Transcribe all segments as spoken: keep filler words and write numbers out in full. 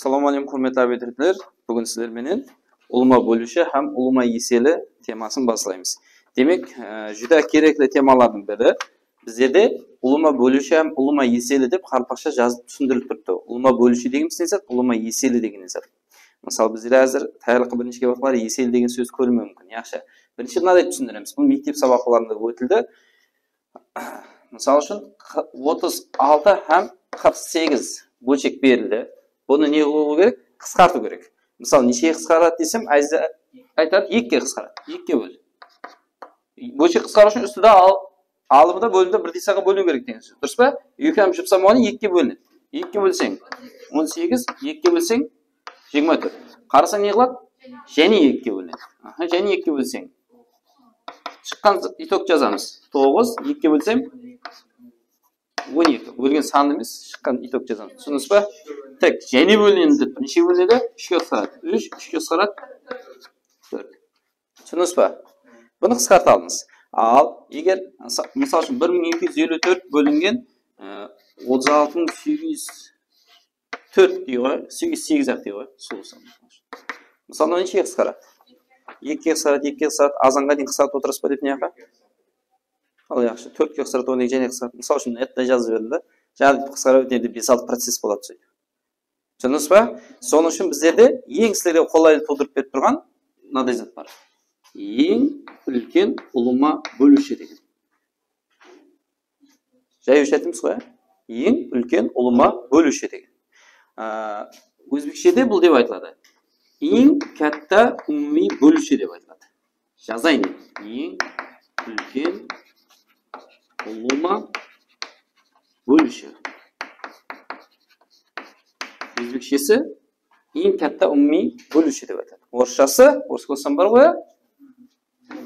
Assalawma áleykum, húrmetli abiturientler. Búgin sizler menen ulıwma bóliwshi hám ulıwma eseli temasın baslaymız. Demek, e, júdá kerekli temalardıń biri. Bizlerde ulıwma bóliwshi hám ulıwma eseli dep qaraqalpaqsha jazıp túsindirilip turıptı. Ulıwma bóliwshi degenimiz ne zat, ulıwma eseli degen ne zat. Mısalı, bizler házir tayarlıqqa birinshi kep waqıtları eseli degen sóz kórmewimiz múmkin. Yaqshı. Birinshi mınaday túsindiremiz. Bul mektep sabaqlarında ótildi. Mısal ushın, qı-, otız altı hám qırq segiz bólshek berildi. Bunı ne qılıw kerek? Qısqartıw kerek. Mısal, neshege qısqaradı desem, Aziza aytadı, ekige qısqaradı. Ekige ból. Bólshek qısqarıw ushın ústide al-, alımı da bólimde birdey sanǵa bóliniw kerek degen sóz. Durıs pa? Eki hám jup san bolǵannan ekige bólinedi. Ekige bólseń, on segiz, ekige bólseń, jigirma tórt. Qarasań, ne qıladı? Jáne ekige bólinedi. Aha, jáne ekige bólseń. Shıqqan itog jazamız. Toǵız, ekige bólsem, on eki. Bólgen sandı emes, shıqqan itog jazamız. Túsindińiz ba? Tek jáne bólinedi dep, neshege bólinedi? Úshke qısqaradı. Úsh, úshke qısqaradı. Tórt. Túsindińiz ba? Bunı qısqarta alıńız. Al, eger, mısa-, mısal ushın, bir mıń eki júz eliw tórt bólingen, e, otız altı mıń segiz júz tórt dey ǵoy, segiz, segiz aq dey ǵoy, sulıwsın. Mısalı, neshege qısqaradı? Ekige qısqaradı, ekige qısqaradı, azanǵa deyin qısqartıp otırasız ba dep ne aqa? Al, yaqshı, tórtke qısqaradı, onnan keyin jáne qısqaradı. Mısal ushın, mına jaqta jazıp jiberdim da. Jáne qısqaradı degende bes-altı process boladı sóytip. Túsindińiz ba? Sonıń ushın bizlerde eń sizlerge qolaylı tuwdırıp berip turǵan mınaday zat bar. Eń úlken ulıwma bóliwshi degen. Jay óshetimiz ǵoy, á? Eń úlken ulıwma bóliwshi degen. Á, ózbekshede bul dep aytıladı. Eń katta umumiy bóliwshi dep aytıladı. Jazayın endi. Eń úlken ulıwma bóliwshi. Ózbekshesi eń katta umumiy bóliwshi dep aytıladı. Orısshası, orıs qılsam bar ǵoy, á?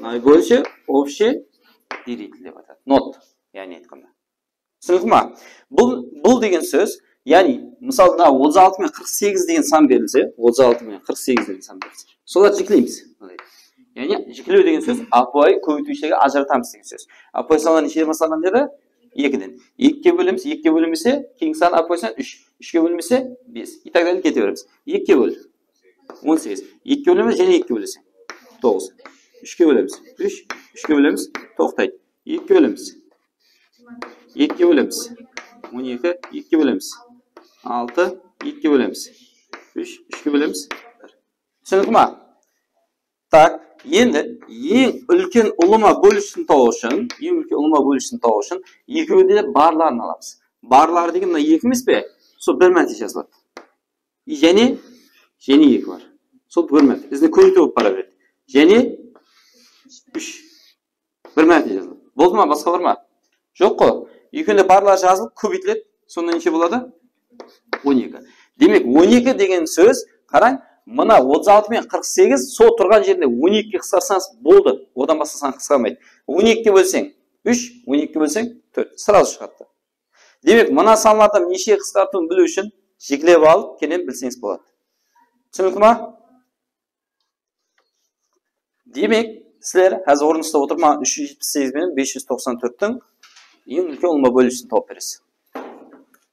Наибольший общий делитель dep aytıladı. Not, yaǵnıy aytqanda. Túsinikli ma? Bul, bul degen sóz, yaǵnıy, mısalı, mına otız altı menen qırq segiz degen san berilse, otız altı menen qırq segiz degen san berilse, solardı jikleymiz. Yaǵnıy, jiklew degen sóz, ápiwayı kóbeytiwshilerge ajıratamız degen sóz. Ápiwayı sanlar nesheden baslanǵan edi? Ekiden. Ekige bólemiz, ekige bólinbese, keyingi san ápiwayı san úsh, úshke bólinbese, bes. И так далее kete beremiz. Ekige ból. On segiz. Ekige bólemiz, jáne ekige bóleseń. Toǵız. Úshke bólemiz. Úsh, úshke bólemiz, toqtaydı. Ekige bólemiz. Ekige bólemiz. On eki, ekige bólemiz. Altı, ekige bólemiz. Úsh, úshke bólemiz. Bir. Túsinikli ma? Tak, endi eń úlken ulıwma bóliwshin tabıw ushın, eń úlken ulıwma bóliwshin tabıw ushın ekewinde de barların alamız. Barları degen mına eki emes pe? Sol bir márte jazıladı. Jáne, jáne eki bar. Sol bir márte. Izine kóbeytiw bolıp bara beredi. Jáne úsh. Bir márte jazıladı. Boldı ma, basqa bar ma? Joq ǵo. Ekewinde barları jazılıp, kóbeytiledi. Sonda neshe boladı? On eki. Demek, on eki degen sóz, qarań, mına otız altı menen qırq segiz, sol turǵan jerinde on ekige qısqarsańız boldı. Odan basqa san qısqarmaydı. On ekige bólseń úsh, on ekige bólseń tórt. Сразу shıǵadı. Demek, mına sanlardan neshege qısqartıwın biliw ushın jiklep alıp, keyin bilseńiz boladı. Túsinikli ma? Demek, sizler házir ornıńızda otırıp, maǵan úsh júz jetpis segiz benen bes júz toqsan tórttiń eń úlken ulıwma bóliwshin tawıp beresiz.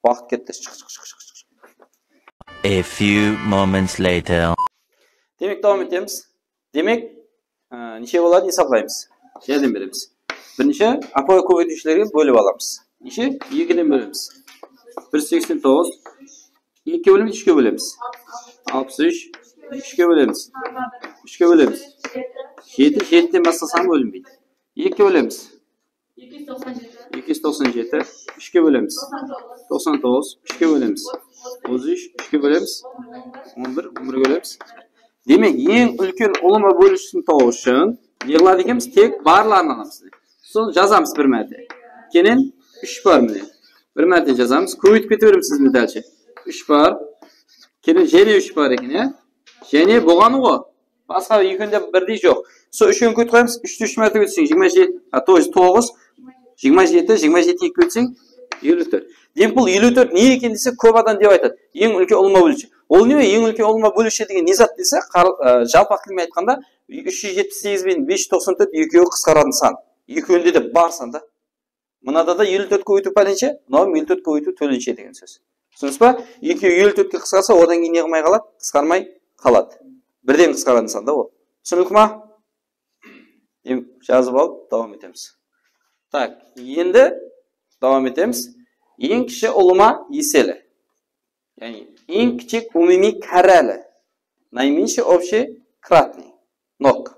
Waqıt ketti. Shıq, shıq, shıq, shıq, shıq. A few moments later. Demek, dawam etemiz. Demek, e, neshe boladı, esaplaymız. Járdem beremiz. Birinshi, ápiwayı kóbeytiwshilerge bólip alamız. Neshe? Ekiden bólemiz. Bir júz seksen toǵız. Ekige bólemiz, úshke bólemiz. Alpıs úsh, úshke bólemiz. Úshke bólemiz. Jeti, jetiden basqa san bólinbeydi. Ekige bólemiz. Eki júz toqsan jeti, úshke bólemiz. Toqsan toǵız, úshke bólemiz. Otız úsh, úshke bólemiz. On bir, on birge bólemiz. Demek, eń úlken ulıwma bóliwshin tabıw ushın ne qıladı ekenbiz? Tek barların alamız. Sonı jazamız bir márte. Keyin úsh bar mine. Bir márte jazamız. Kóbeytip kete beremiz siz mine dálshe. Úsh bar. Keyin jáne úsh bar eken, ya. Jáne bolǵanı ǵo. Basqa ekewinde birdey joq. Sol úshewin kóbeytip qoyamız. Úshti úsh márte kóbeytseń, jigirma jeti, a, то есть toǵız, jigirma jeti, jigirma jeti ekige kóbeytseń, eliw tórt. Demek, bul eliw tórt ne eken dese, kóp adam dep aytadı. Eń úlken ulıwma bóliwshi. Ol ne? Eń úlken ulıwma bóliwshi degen ne zat dese, qar-, ı, jalpaq tilmen aytqanda, úsh júz jetpis segiz benen bes júz toqsan tórt ekewi qısqaratın san. Ekewinde de bar san da. Mınada da eliw tórt kóbeytiw pálenshe, mınaw eliw tórt kóbeytiw tólenshe degen sóz. Túsindińiz ba? Ekewi eliw tórtke qısqarsa, odan keyin ne qılmay qaladı? Qısqarmay qaladı. Birden qısqaradı sanda ol. Túsinikli ma? Em, jazıp alıp, dawam etemiz. Tak, endi dawam etemiz. Eń kishi ulıwma eseli. Yaǵnıy, eń kichik umumiy kárreli. Наименьший общий кратный. Nok.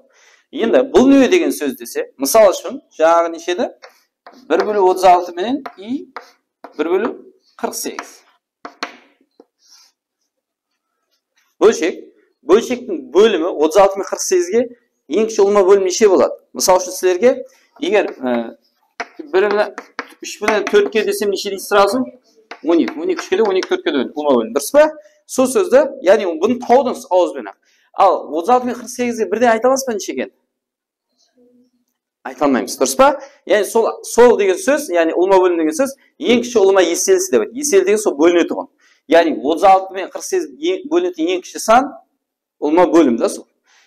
Endi bul ne degen sóz dese, mısal ushın, jańaǵı neshe edi? Bir bóliw otız altı menen i bir bóliw qırq segiz. Bólshek. Bólshektiń bólimi otız altı menen qırq segizge eń kishi ulıwma bólim neshe boladı? Mısal ushın, sizlerge eger, e, bir, úsh penen tórtke desem, neshe deysiz srazı? On eki. On eki úshke de, on eki tórtke de ulıwma bólim. Durıs pa? Sol sózdi, yaǵnıy bunı tawdıńız awız benen-aq. Al, otız altı menen qırq segizge birden ayta alasız ba, neshe ekenin? Ayta almaymız, durıs pa? Yaǵnıy sol, sol degen sóz, yaǵnıy ulıwma bólim degen sóz, eń kishi ulıwma eselisi dep aytadı. Eseli degen sol bólinetuǵın. Yaǵnıy otız altı menen qırq segizge bólinetuǵın eń kishi san, ulıwma bólim da sol.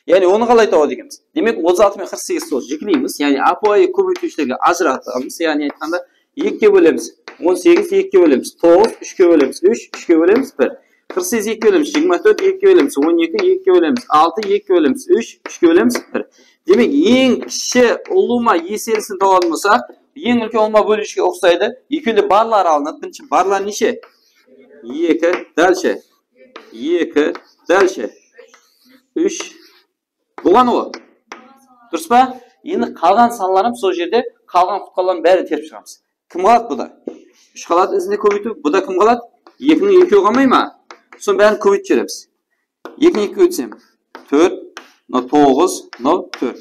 Yaǵnıy onı qalay tabadı ekenbiz? Demek, otız altı menen qırq segizdi sol jikleymiz. Yaǵnıy ápiwayı kóbeytiwshilerge ajıratamız. Yaǵnıy aytqanda, ekige bólemiz on segiz, ekige bólemiz toǵız, úshke bólemiz úsh, úshke bólemiz bir. Qırq segizge ekige bólemiz jigirma tórt, ekige bólemiz on eki, ekige bólemiz altı, ekige bólemiz úsh, úshke bólemiz bir. Demek, eń kishi ulıwma eselisin tawatuǵın bolsaq, eń úlken ulıwma bóliwshige uqsaydı. Ekewinde barları alınadı. Birinshi barları neshe? Eki, dálshe. Eki, dálshe. Úsh. Bolǵan ǵoy. Durıs pa? Endi qalǵan sanlar hám sol jerde qalǵan qutqanlardıń bárin terip shıǵamız. Kim qaladı buda? Úsh qaladı, izinde kóbeytiw. Buda kim qaladı? Ekiniń ekewi qalmay ma? Sonıń bárin kóbeytip jiberemiz. Ekini ekige ótsem, tórt, mına toǵız, mına tórt.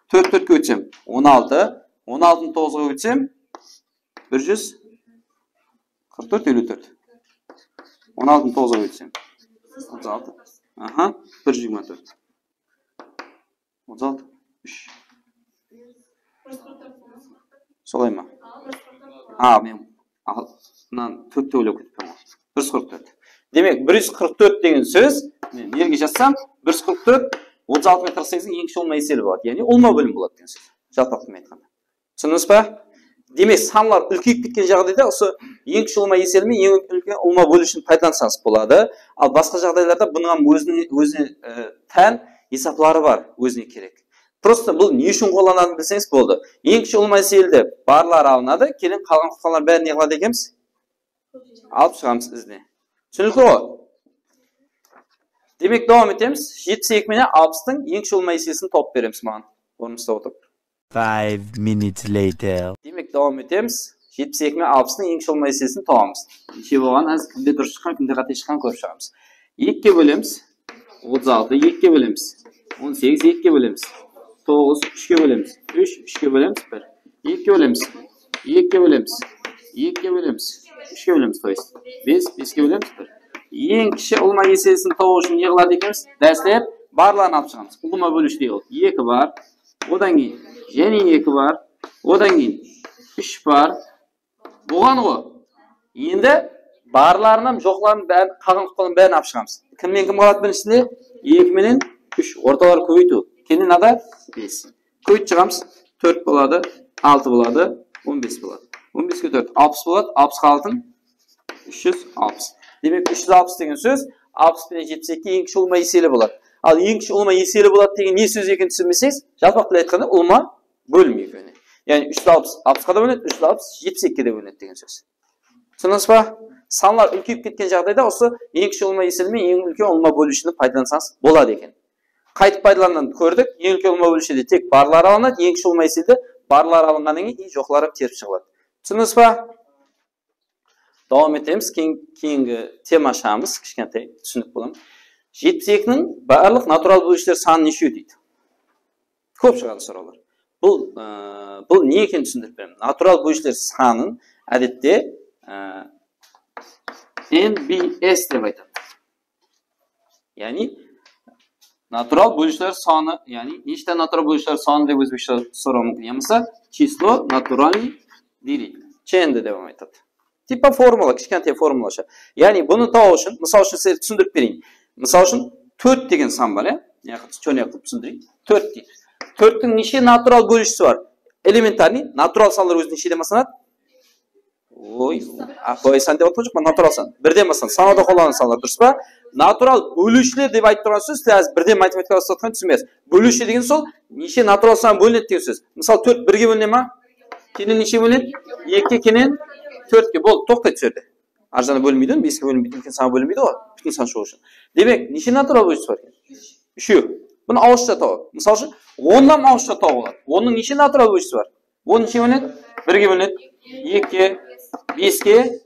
Tórt tórtke ótsem, on altı. On altını toǵızǵa ótsem, bir júz qırq tórt, eliw tórt. On altını toǵızǵa ótsem, otız altı. Aha, bir júz jigirma tórt. Otız altı, úsh. Solay ma? A, men al, mınan tórtte oylap ketippen ǵoy. Bir júz qırq tórt. Demek, bir júz qırq tórt degen sóz, men nerge jazsam, bir júz qırq tórt, otız altı menen qırq segizdiń eń kishi ulıwma eseli boladı. Yaǵnıy ulıwma bólim boladı degen sóz. Jalpaqlama aytqanda. Túsindińiz ba? Demek, sanlar úlkeyip ketken jaǵdayda usı eń kishi ulıwma eseli menen eń úlken ulıwma bóliwshin paydalansańız boladı. Al, basqa jaǵdaylarda bunıń hám ózine, ózine, e, tán esapları bar, ózine kerek. Prosta bul ne ushın qollanatın bilseńiz boldı. Eń kishi ulıwma eseldi, barları alınadı, keyin qalǵan qutqanlar bárin ne qıladı ekenbiz? Alıp shıǵamız izine. Túsinikli ǵoy? Demek, dawam etemiz. Jetpis eki menen alpıstıń eń kishi ulıwma eselisin tawıp beremiz maǵan. Ornımızda otırıp. Five minutes later. Demek, dawam etemiz. Jetpis eki menen alpıstıń eń kishi ulıwma eselisin tawamız. Neshe bolǵanın házir kimde durıs shıqqan, kimde qáte shıqqan kórip shıǵamız. Ekige bólemiz. Otız altı, ekige bólemiz. On segiz, ekige bólemiz. Toǵız, úshke bólemiz. Úsh, úshke bólemiz bir. Ekige bólemiz. Ekige bólemiz. Ekige bólemiz. Úshke bólemiz, то есть. Bes, beske bólemiz bir. Eń kishi ulıwma eselisin tabıw ushın ne qıladı ekenbiz? Dáslep barların alıp shıǵamız. Ulıwma bóliwshide ol eki bar. Odan keyin jáne eki bar. Odan keyin úsh bar. Bolǵan ǵoy. Endi barların hám joqların bárin, qalǵan qutqanların bárin alıp shıǵamız. Kim menen kim qaladı birinshisinde? Eki menen úsh. Ortaları kóbeytiw. Keyin mınada bes. Kóbeytip shıǵamız. Tórt boladı, altı boladı, on bes boladı. On beske tórt, alpıs boladı, alpısqa altın, úsh júz alpıs. Demek, úsh júz alpıs degen sóz alpıs penen jetpis ekige eń kishi ulıwma eseli boladı. Al, eń kishi ulıwma eseli boladı degen ne sóz ekenin túsinbeseńiz, jalpaq tilde aytqanda, ulıwma bólim ekewine. Yaǵnıy, úsh júz alpıs alpısqa da bólinedi, úsh júz alpıs jetpis ekige de bólinedi degen sóz. Túsindińiz ba? Sanlar úlkeyip ketken jaǵdayda usı eń kishi ulıwma eseli menen eń úlken ulıwma bóliwshini paydalansańız boladı eken. Qaytıp paydalanǵanın kórdik. Eń úlken ulıwma bóliwshide tek barlar alınadı, eń kishi ulıwma eselde barlar alınǵannan keyin joqları terip shıǵıladı. Túsindińiz ba? Dawam etemiz. Keyin, keyingi tema ashamız, kishkentay túsinik bolıń. Jetpis ekiniń barlıq natural bóliwshiler sanı neshew deydi. Kóp shıǵadı sorawlar. Bul, e, bul ne ekenin túsindirip beremen. Natural bóliwshiler sanın, ádette, e, N B S dep aytadı. Yaǵnıy, natural bóliwshiler sanı, yaǵnıy, neshta natural bóliwshiler sanı dep ózbekshe soraw múmkin. Yamasa число натуральный делитель. Ç N D dep hám aytadı. Tipa formula, kishkentay formulasha. Yaǵnıy, bunı tabıw ushın, mısal ushın, sizlerge túsindirip bereyin. Mısal ushın, tórt degen san bar, ya? Mınaqa chónek qılıp túsindireyin. Tórt deydi. Tórttiń neshe natural bóliwshisi bar? Элементарный, natural sanlar ózi nesheden baslanadı? Oy, ápiwayı san dep atqan joqpan, natural san. Birden bastan sanawda qollanılǵan sanlar, durıs pa? Natural bóliwshiler dep aytıp turǵan sóz, siz házir birden matematikada uslap atqan túsinbeysiz. Bóliwshi degen sol, neshe natural san bólinedi degen sóz. Mısal, tórt birge bóline ma? Keyin neshege bólinedi? Ekige, keyin tórtke. Boldı, toqtaydı sol jerde. Arjana bólinbeydi, beske bólinbeydi, úlken sanǵa bólinbeydi ǵoy, pútin san shıǵıw ushın. Demek, neshe natural bóliwshisi bar eken? Úshew. Bunı awızsha tawıp. Mısal ushın, onnan awızsha tawıp boladı. Onnıń neshe natural bóliwshisi bar? On neshege bólinedi? Birge bólinedi. Ekige, beske,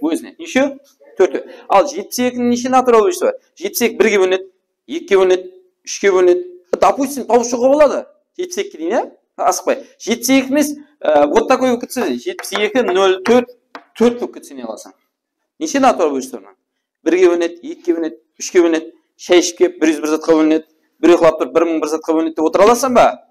ózine. Neshew? Tórtew. Al, jetpis ekiniń neshe natural bóliwshisi bar? Jetpis eki birge bólinedi, ekige bólinedi, úshke bólinedi. Допустим, tawıp shıǵıwǵa boladı. Jetpis ekige deyin, ya? Asıqpay. Jetpis eki emes, e, вот такой bolıp ketse, jetpis eki, nol tórt, tórt bolıp ketse ne qılasań? Neshe natural bóliwshisi bar? Birge bólinedi, ekige bólinedi, úshke bólinedi. Shay iship kelip, bir júz bir zatqa bólinedi. Bir uyıqlap turıp, bir mıń bir zatqa bólinedi dep otıra alasań ba?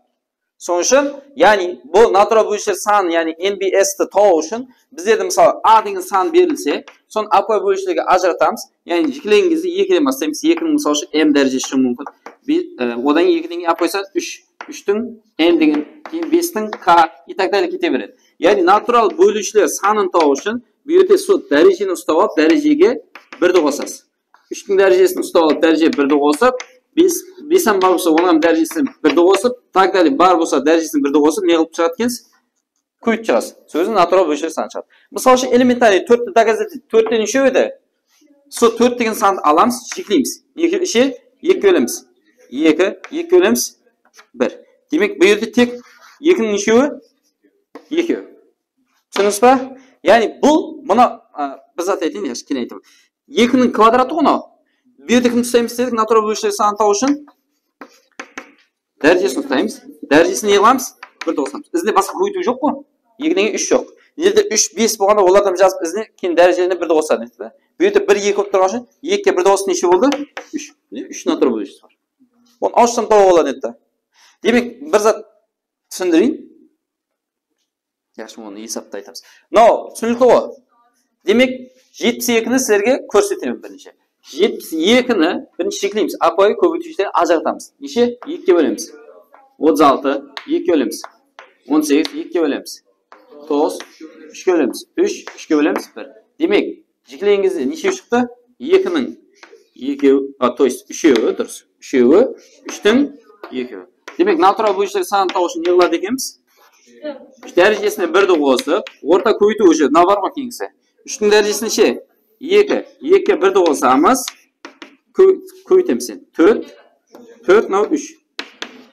Sonıń ushın, yaǵnıy, bul natural bóliwshiler sanı, yaǵnıy N B S ti tabıw ushın bizlerge, mısalı, A degen san berilse, sonı ápiwayı bóliwshilerge ajıratamız. Yaǵnıy, jikleyen gezde ekiden baslaymız. Ekiniń, mısal ushın, M dárejesi shıǵıwı múmkin. Bi-, e, odan ekiden keyin ápiwayı san úsh. Úshtiń M degen, keyin bestiń K и так далее kete beredi. Yaǵnıy, natural bóliwshiler sanın tabıw ushın bu jerde sol dárejeni uslap alıp, dárejege birdi qosasız. Úshtiń dárejesin uslap alıp, dárejege birdi qosıp, bes, bes hám bar bolsa, onıń hám dárejesine birdi qosıp, так далее, bar bolsa, dárejesine birdi qosıp, ne qılıp shıǵadı ekensiz? Kóbeytip shıǵasız. Sózin natural bóliwshiler sanı shıǵadı. Mısal ushın, элементарный tórtti доказать etik. Tórtte neshew edi? Sol tórt degen sandı alamız, jikleymiz. Eki, she, ekige bólemiz. Eki, ekige bólemiz. Bir. Demek, bu jerde tek ekiniń neshewi? Ekew. Túsindińiz ba? Yaǵnıy, bul, mına, a, bir zat aytayın, yaqshı, keyin aytaman. Ekiniń kvadratı ǵoy mınaw. Bu jerde kimdi uslaymız dedik? Natural bóliwshiler sanın tabıw ushın dárejesin uslaymız. Dárejesin ne qılamız? Birdi qosamız. Izinde basqa kóbeytiw joq ǵoy. Ekiden keyin úsh joq. Mına jerde úsh, bes bolǵanda olardan jazıp izine, keyin dárejelerine birdi qosadı edi. Bu jerde bir, eki bolıp turǵan ushın ekige birdi qosıp neshe boldı? Úsh. Mine, úsh natural bóliwshisi bar. Onı awızsha tawıp boladı edi. Demek, bir zat túsindireyin. Yaqshı, onı esapta aytamız. Mınaw, túsinikli ǵoy. Demek, jetpis ekini sizlerge kórsetemen birinshi. Jetpis ekini birinshi jikleymiz. Ápiwayı kóbeytiwshilerge ajıratamız. Neshe? Ekige bólemiz. Otız altı, ekige bólemiz. On segiz, ekige bólemiz. Toǵız, úshke bólemiz. Úsh, úshke bólemiz bir. Demek, jiklegen gezde neshew shıqtı? Ekiniń ekew, a, то есть úshewi, durıs. Úshewi, úshtiń ekewi. Demek, natural bóliwshiler sanın tabıw ushın ne qıladı ekenbiz? Úsh dárejesine birdi qosıp, orta kóbeytiw уже, mına bar ǵoy keyingisi. Úshtiń dárejesine she? Eki. Ekige birdi qosamız, kó-, kóbeytemiz sen. Tórt, tórt, mınaw úsh.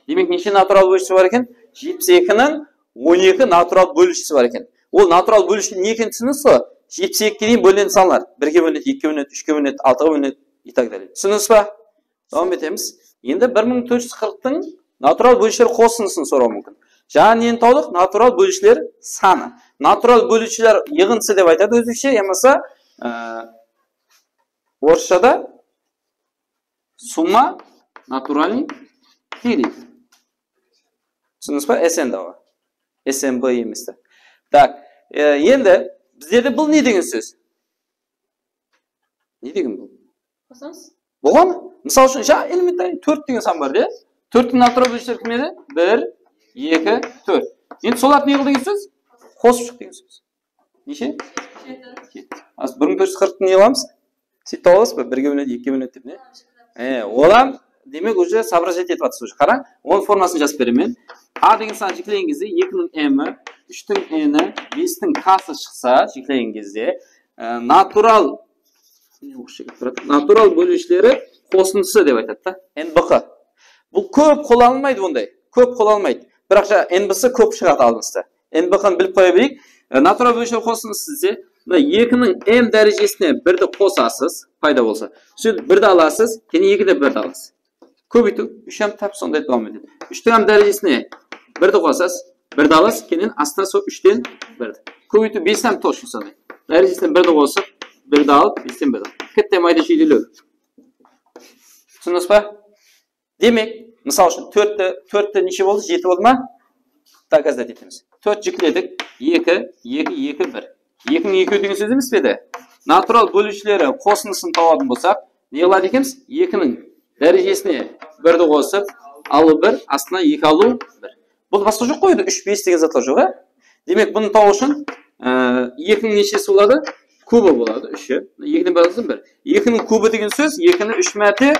Demek, neshe natural bóliwshisi bar eken? Jetpis ekiniń on eki natural bóliwshisi bar eken. Ol natural bóliwshi ne ekenin túsindińiz ǵoy? Jetpis ekige deyin bólinedi sanlar. Birge bólinedi, ekige bólinedi, úshke bólinedi, altıǵa bólinedi, и так далее. Túsindińiz ba? Dawam etemiz. Endi bir mıń tórt júz qırqtıń natural bóliwshiler qosındısın soraw múmkin. Jańa neni tawdıq? Natural bóliwshiler sanı. Natural bóliwshiler yıǵındısı dep aytadı ózbekshe, yamasa, e, orısshada summa натуральных делителей. Túsindińiz ba? S N D ǵoy. S M B emes te. Так, e, endi bizlerde bul ne degen sóz? Ne degen bul? Qosamız. Bolǵan. Mısal ushın, jańa элементарный tórt degen san bar, ya? Tórttiń natural bóliwshileri kim edi? Bir, eki, tórt. Endi solardı ne qıl degen sóz? Qosıp shıq degen sóz. Neshe? Jeti. Jeti. Az bir mıń tórt júz qırqtı ne qılamız? Sóytip tawıp alasız ba? Birge bólinedi, ekige bólinedi dep ne? E, olam, demek, уже соображать etip atırsız уже. Qarań, onıń formasın jazıp beremen. A degen san jiklegen gezde ekiniń M-i, úshtiń N-i, bestiń K-sı shıqsa, jiklegen gezde, e, natural, ne, orısha kelip turadı, natural bóliwshileri qosındısı dep aytadı da. N B Q. Bul kóp qollanılmaydı bunday. Kóp qollanılmaydı. Biraq jańa N B C kóp shıǵadı alınısta. N B Q-nı bilip qoya bereyik. E, natural bóliwshiler qosındısı dese, mına ekiniń M dárejesine birdi qosasız, payda bolsa. Sóytip birdi alasız, keyin ekiden birdi alasız. Kóbeytiw, úsh hám tap sonday dawam etedi. Úshtiń hám dárejesine birdi qosasız, birdi alasız, keyin astına sol úshten birdi. Kóbeytiw bes hám точно sonday. Dárejesine birdi qosıp, birdi alıp, besten birdi alıp. Kitte mayda júylew. Túsindińiz ba? Demek, mısal ushın, tórtti, tórtti neshe boldı? Jeti boldı ma? Доказать etemiz. Tórt jikledik. Eki, eki, eki, bir. Ekiniń ekewi degen sóz emes pe edi? Natural bóliwshileri qosındısın tawatın bolsaq, ne qıladı ekenbiz? Ekiniń dárejesine birdi qosıp, alıw bir, astına eki alıw bir. Bul basqa joq ǵoy, endi úsh, bes degen zatlar joq, á? Demek, bunı tabıw ushın, Á, ekiniń neshesi boladı? Kubı boladı, úshi. Ekiden bir alsam bir. Ekiniń kubı degen sóz, ekini úsh márte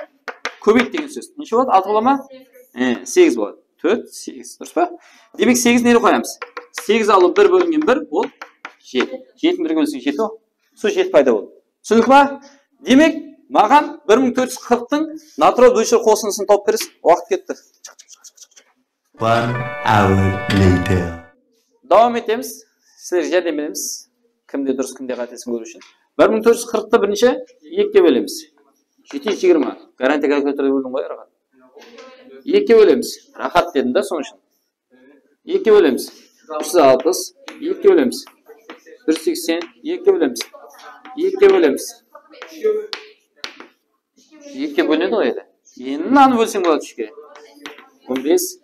kóbeyt degen sóz. Neshe boladı? Altı bola ma? E, segiz boladı. Tórt, segiz, durıs pa? Demek, segiz neni qoyamız? Segiz alıp bir bólingen bir, ol jeti. Jetini birge bólsek, jeti ǵoy. Sol jeti payda boldı. Túsinikli ma? Demek, maǵan bir mıń tórt júz qırqtıń natural bóliwshiler qosındısın tawıp beresiz. Waqıt ketti. One hour later. Dawam etemiz. Sizlerge járdem beremiz. Kimde durıs, kimde qátesin kóriw ushın. Bir mıń tórt júz qırqtı birinshi ekige bólemiz. Jeti júz jigirma. Garantiya kalkulyatorda bóldim ǵoy, raxat. Ekige bólemiz. Raxat dedim da, sonıń ushın. Ekige bólemiz. Úsh júz alpıs. Ekige bólemiz. Bir júz seksen. Ekige bólemiz. Ekige bólemiz. Ekige bólinedi ǵoy endi. Endi mınanı bólseń boladı úshke. On bes,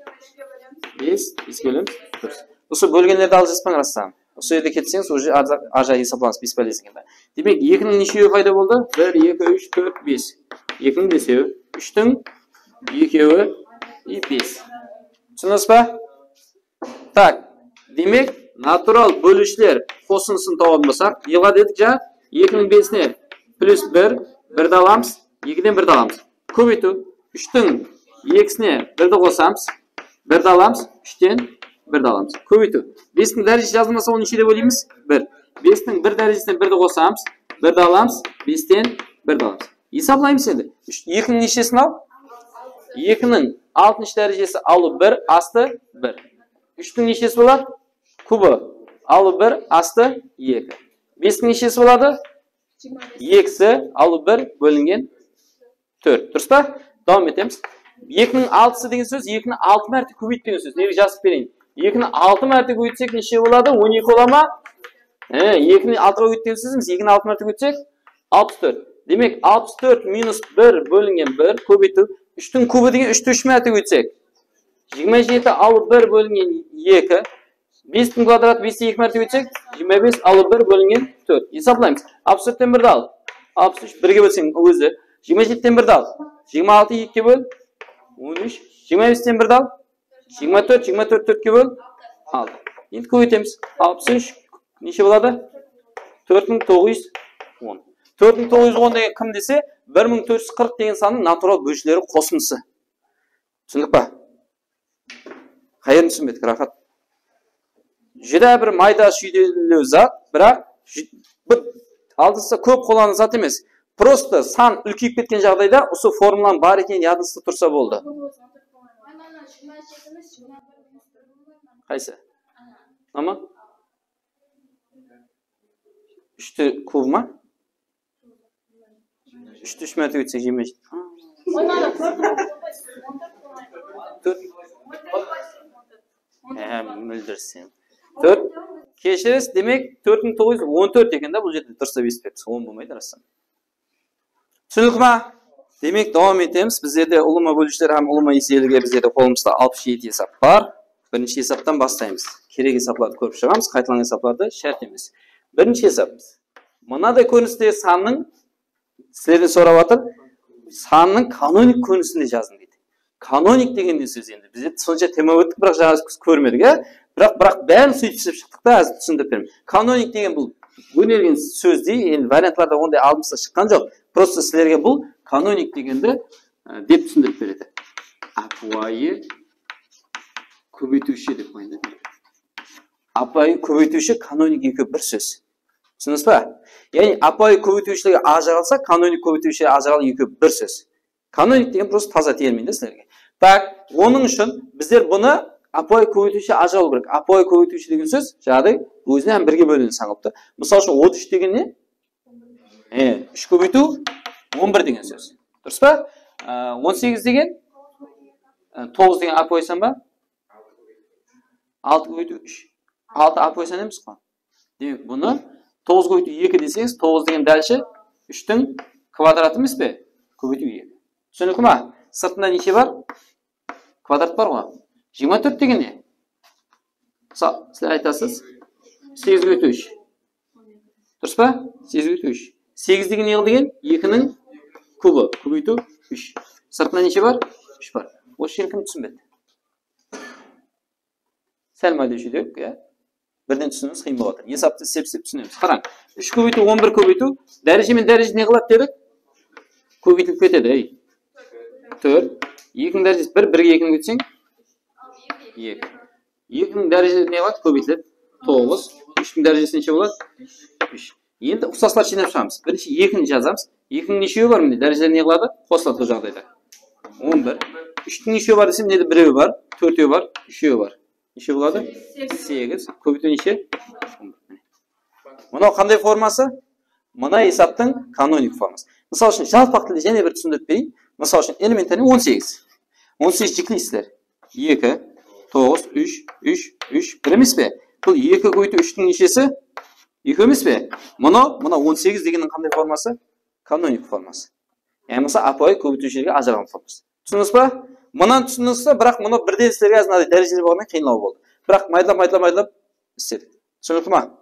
bes, beske bólemiz. Durıs. Usı bólgenlerdi alıp jazbań, rastan. Usı jerde ketseńiz, уже arza-, arjaǵı esaplanıs, bespolezno eken da. Demek, ekiniń neshewi payda boldı? Bir, eki, úsh, tórt, bes. Ekiniń besewi, úshtiń ekewi, e, bes. Túsindińiz ba? Tak, demek, natural bóliwshiler qosındısın tawatın bolsaq, ne qıladı edik ja? Ekiniń besine plyus bir, birdi alamız, ekiden birdi alamız. Kóbeytiw, úshtiń ekisine birdi qosamız, birdi alamız, úshten birdi alamız. Kóbeytiw. Bestiń dárejesi jazılmasa, onı neshe dep óyleymіз? Bir. Bestiń bir dárejesine birdi qosamız, birdi alamız, besten birdi alamız. Esaplaymız endi. Úsh, ekiniń neshesin al? Ekiniń altınshı dárejesi alıw bir, astı bir. Úshtiń neshesi boladı? Kubı. Alıw bir, astı eki. Bestiń neshesi boladı? Ekisi alıw bir bólingen tórt. Durıs pa? Dawam etemiz. Ekiniń altısı degen sóz, ekini altı márte kóbeyt degen sóz. Nege jazıp bereyin? Ekini altı márte kóbeytsek, neshe boladı? On eki bola ma? He, ekini altıǵa kóbeyt degen sózimiz, ekini altı márte kóbeytsek, alpıs tórt. Demek, alpıs tórt minus bir bólingen bir kóbeytiw. Úshtiń kubı degen úshti úsh márte kóbeytsek, jigirma jeti alıp bir bólingen eki. Bestiń kvadratı besti eki márte ótsek, jigirma bes alıp bir bólingen tórt. Esaplaymız. Alpıs tórtten birdi al. Alpıs úsh, birge bólseń ózi. Jigirma jetiden birdi al. Jigirma altı ekige ból. On úsh. Jigirma besten birdi al. Jigirma tórt, jigirma tórt tórtke ból. Altı. Endi kóbeytemiz. Alpıs úsh neshe boladı? Tórt mıń toǵız júz on. Tórt mıń toǵız júz on degen kim dese, bir mıń tórt júz qırq degen sannıń natural bóliwshileri qosındısı. Túsindik pa? Qayerinde túsinbedik, raxat? Júdá bir mayda shúydelew zat, biraq jú-, bir aldınsa kóp qollanılan zat emes. Prosta san úlkeyip ketken jaǵdayda usı formulanıń bar ekeni yadıńızda tursa boldı. Qaysı? Mama? Úshti kubı ma? Úshti úsh márte ótsek, jigirma jeti. Tórt. Há, móldirsen. Tórt. Keshiresiz, demek, tórt mıń toǵız júz on tórt eken da, bul jerde durıslap esitpepsiz. On bolmaydı, rastan. Túsinikli ma? Demek, dawam etemiz. Bizlerde ulıwma bóliwshiler hám ulıwma eseligi bizlerde qolımızda alpıs jeti esap bar. Birinshi esaptan baslaymız. Kerek esaplardı kórip shıǵamız, qaytalanǵan esaplardı shárt emes. Birinshi esap. Mınaday kórinistegi sannıń, sizlerden sorap atır, sannıń kanonik kórinisinde jazıń deydi. Kanonik degen ne sóz endi? Bizler sonsha tema óttik, biraq jańa kórmedik, á? Biraq, biraq bárin sóytip islep shıqtıq ta, házir túsindirip beremen. Kanonik degen bul ónelgen sózdey, endi variantlarda onday aldımızda shıqqan joq. Prosta sizlerge bul kanonik degendi, e, dep túsindirip beredi. Ápiwayı kóbeytiwshi dep qoyayın da. Ápiwayı kóbeytiwshi, kanonik ekewi bir sóz. Túsindińiz ba? Yaǵnıy ápiwayı kóbeytiwshilerge ajıralsa, kanonik kóbeytiwshilerge ajıralıw ekewi bir sóz. Kanonik degen prosta taza termin de sizlerge. Tak, onıń ushın bizler bunı ápiwayı kóbeytiwshi ajıralıw kerek. Ápiwayı kóbeytiwshi degen sóz, jaǵday, ózine hám birge bólinedi san qılıp ta. Mısal ushın, otız úsh degen ne? E, úsh kóbeytiw on bir degen sóz. Durıs pa? E, on segiz degen, e, toǵız degen ápiwayı san ba? Altı kóbeytiw úsh. Altı ápiwayı san emes qo. Demek, bunı toǵız kóbeytiw eki deseńiz, toǵız degen dálshe úshtiń kvadratı emes pe? Kóbeytiw eki. Túsinikli ma? Sırtında neshe bar? Kvadrat bar ǵo. Jigirma tórt degen ne? Mısal, sizler aytasız, segiz kóbeytiw úsh. Durıs pa? Segiz kóbeytiw úsh. Segiz degen ne degen? Ekiniń kubı. Kóbeytiw úsh. Sırtında neshe bar? Úsh bar. Usı jerin kim túsinbedi? Sál mayda júdek, ya. Birden túsiniwińiz qıyın bolıp atır. Esaptı islep-islep túsinemiz. Qarań, úsh kóbeytiw on bir kóbeytiw, dáreje menen dáreje ne qıladı dedik? Kóbeytilip ketedi, ey. Tórt. Ekiniń dárejesi bir, birge ekini kóbeytseń, eki. Ekiniń dárejesi ne qıladı? Kóbeytiledi. Toǵız. Úshtiń dárejesi neshe boladı? Úsh. Endi uqsaslar jıynap shıǵamız. Birinshi ekini jazamız. Ekiniń neshewi bar? Mine, dárejeleri ne qıladı? Qosıladı bul jaǵdayda. On bir. Úshtiń neshewi bar desem, mine, birewi bar, tórtewi bar, úshewi bar. Neshe boladı? Segiz. Kóbeytiw neshe? On bir. Mine. Mınaw qanday forması? Mına esaptıń kanonik forması. Mısal ushın, jalpaq tilde jáne bir túsindirip bereyin. Mısal ushın, elementarnıy on segiz. On segiz jikleysizler. Eki, toǵız, úsh, úsh, úsh, bir emes pe? Bul eki kóbeytiw úshtiń neshesi? Eki emes pe? Mına, mına on segiz degenniń qanday forması? Kanonik forması. Yaǵnıy bolsa, ápiwayı kóbeytiwshilerge ajıralǵan forması. Túsindińiz ba? Mınanı túsindińiz ba? Biraq mına birden sizlerge házir mınaday dárejeler bolǵannan qıyınlaw boldı. Biraq maydalap, maydalap, maydalap isledik. Túsinikli ma?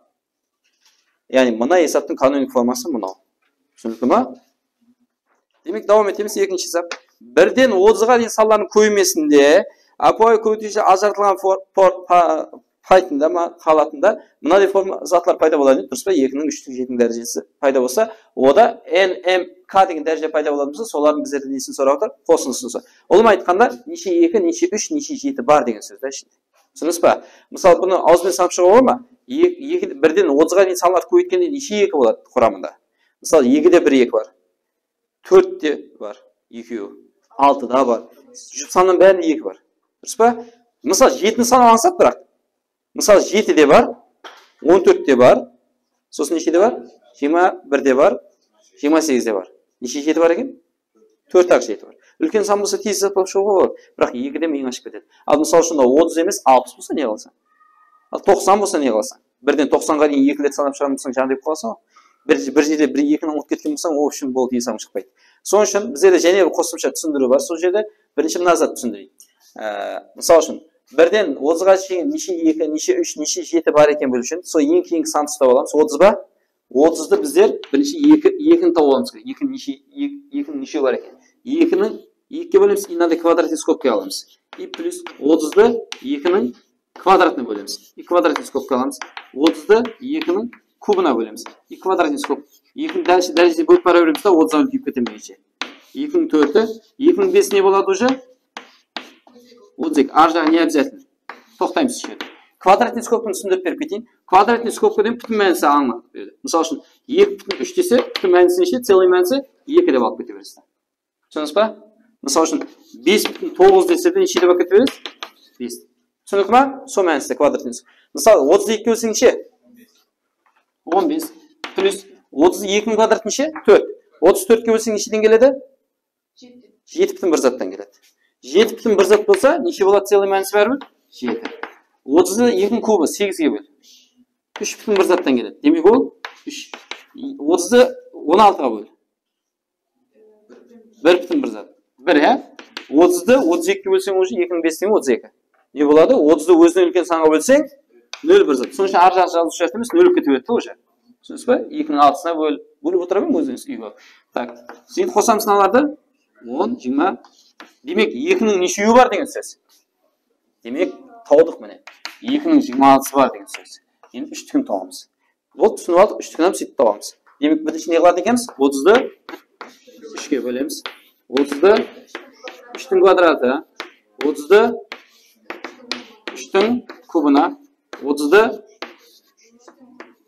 Yaǵnıy mına esaptıń kanonik forması mınaw. Túsinikli ma? Demek, dawam etemiz, ekinshi esap. Birden otızǵa deyin sanlardıń kóbeymesinde ápiwayı kóbeytiwshi ajıratılǵan for-, for-, pa-, paytında ma, halatında mınaday forma zatlar payda boladı, durıs pa? Ekiniń, úshtiń, jetiniń dárejesi payda bolsa, oda n, m, k degen dáreje payda boladı bolsa, solardıń bizlerden nesin sorap atır? Qosındısın sorap. Ulıwma aytqanda, neshe eki, neshe úsh, neshe jeti bar degen sóz da ishinde. Túsindińiz ba? Mısal, bunı awız benen sanap shıǵıwǵa bola ma? Eki, eki, birden otızǵa deyin sanlardı kóbeytkende neshe eki boladı quramında? Mısal, ekide bir eki bar. Tórtte bar, ekewi. Altıda bar. Jup sannıń bárinde eki bar. Durıs pa? Mısal, jetini sanap ańsat, biraq. Mısal, jetide bar, on tórtte bar. Sosın neshede bar? Jigirma birde bar, jigirma segizde bar. Neshe jeti bar eken? Tórt-aq jeti bar. Úlken san bolsa tez esaplap shıǵıwǵa boladı. Biraq ekide miyıń ashıp ketedi. Al, mısal ushın, otız emes, alpıs bolsa ne qılasań? Al, toqsan bolsa ne qılasań? Birden toqsanǵa deyin ekilerdi sanap shıǵarmasam, jańa dep qalasań ǵoy. Bir, bir jerde bir ekini umıtıp ketken bolsań, o ushın boldı, esabıń shıqpaydı. Sonıń ushın bizlerde jáne bir qosımsha túsindiriw bar. Sol jerde birinshi mına zat túsindireyin. Ee, mısal ushın, birden otızǵa shekem neshe eki, neshe úsh, neshe jeti bar eken bul ushın. Sol eń keyingi sandı uslap alamız. Otız ba? Otızdı bizler birinshi eki, ekini tawıp alıwımız kerek. Ekiniń neshe, ek-, ekiniń neshewi bar eken? Ekiniń ekige bólemiz, i mınaday kvadratnıy skobkaǵa alamız. I plyus otızdı ekiniń kvadratına bólemiz. I kvadratnıy skobkaǵa alamız. Otızdı ekiniń kubına bólemiz. I kvadratnıy skob. Ekiniń dáre-, dárejesine bólip bara beremiz da, otızdan úlkeyip ketemegenshe. Ekiniń tórti, ekiniń besi ne boladı уже? Otız eki. Arı jaǵı ne обязательно? Toqtaymız usı jerde. Kvadratnıy skobkanı túsindirip berip keteyin. Kvadratnıy skobka degen pútin mánisi ańlatıp beredi. Mısal ushın, eki pútin úsh dese, pútin mánisi neshe? Целый mánisi eki dep alıp kete beresiz. Túsindińiz ba? Mısal ushın, bes pútin toǵız dese de, neshe dep alıp kete beresiz? Bes. Túsinikli ma? Sol mániste kvadratnıy. Mısal, otız ekige bólseń neshe? On bes. Plyus otız ekiniń kvadratı neshe? Tórt. Otız tórtke bólseń nesheden keledi? Jeti pútin bir zattan keledi. Jeti pútin bir zat bolsa, neshe boladı целый mánisi báribir? Jeti. Otızdı ekiniń kubı, segizge ból. Úsh pútin bir zattan keledi. Demek, ol úsh. Otızdı on altıǵa ból. Bir pútin bir zat. Bir, ya? Otızdı otız ekige bólseń, уже ekiniń besinen otız eki. Ne boladı? Otızdı ózinen úlken sanǵa bólseń, nol bir zat. Sonıń ushın arı jaǵı jazıw shárt emes, nol kete beredi, уже. Túsindińiz ba? Ekiniń altısına ból, bólip otıra beriń ózińiz úyge. Tak. Endi qosamız mınalardı. On, jigirma. Demek, ekiniń neshewi bar degen sóz? Demek, tawdıq mine. Ekiniń jigirma altısı bar degen sóz. Endi úshtikin tawamız. Boldı, túsinip aldıq, úshtikin hám sóytip tawamız. Demek, birinshi ne qıladı ekenbiz? Otızdı úshke bólemiz. Otızdı úshtiń kvadratı, otızdı úshtiń kubına, otızdı,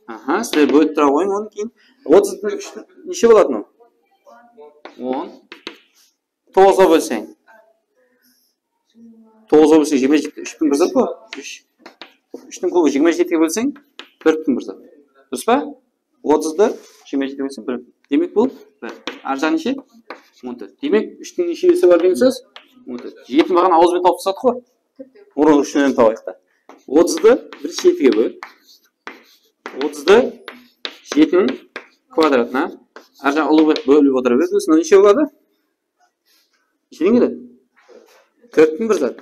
aha, sizler bólip tura qoyıń onı keyin. Otızdı úsh, neshe boladı mınaw? On. Toǵızǵa bólseń. Toǵızǵa bólseń, jigirma jeti, úsh pútin bir zat ǵoy. Úsh. Úshtiń kubı jigirma jetige bólseń, bir pútin bir zat. Durıs pa? Otızdı jigirma jetige bólseń, bir. Demek, bul bir. Arı jaǵı neshe? On tórt. Demek, úshtiń neshesi bar degen sóz? On tórt. Jeti baǵana awız benen tawıp tasladıq ǵoy. Urıw ushın hám tawayıq ta. Otızdı bir jetige ból. Otızdı jetiniń kvadratına. Arı jaǵı ulıwma bólip otıra beredi. Sonda neshe boladı? Nesheden keledi? Tórt pútin bir zat.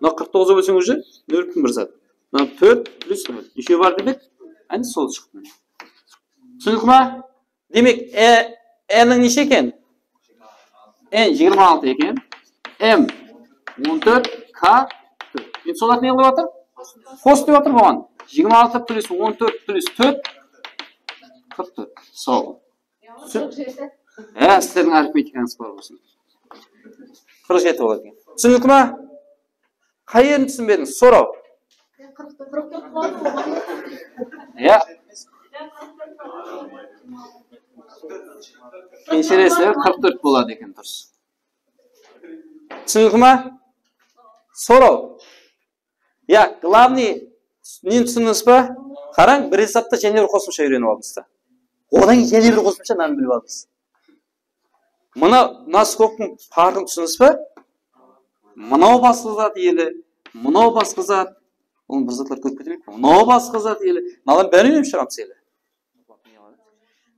Mına qırq toǵızǵa bólseń, уже nol pútin bir zat. Mına tórt plyus nol. Neshe bar dedik? Áne sol shıqtı. Túsinikli ma? Demek, e, n-niń neshe eken? N jigirma altı eken. M on tórt, K tórt. Endi solardı ne qılıp atır? Qos dep atır buǵan. Jigirma altı plus on tórt plus tórt, qırq tórt. Saw bol. Túsin-, e, sizlerdiń arifmetikańız bar bolsın. Qırq jeti boladı eken. Túsinikli ma? Qay jerin túsinbedińiz? Soraw. Ya. Kensirese qırq tórt boladı eken, durıs. Túsinikli ma? Soraw. Ya, главный, neni túsindińiz ba? Qarań, bir esapta jáne bir qosımsha úyrenip aldıńız da. Odan keyin jáne bir qosımsha, mınanı bilip aldıńız. Mına, mına skobtıń parqın túsindińiz ba? Mınaw basqa zat ele, mınaw basqa zat. Onı bir zatlar kórip ketebereyik. Mınaw basqa zat ele. Mınalardıń bárin úyrenip shıǵamız ele.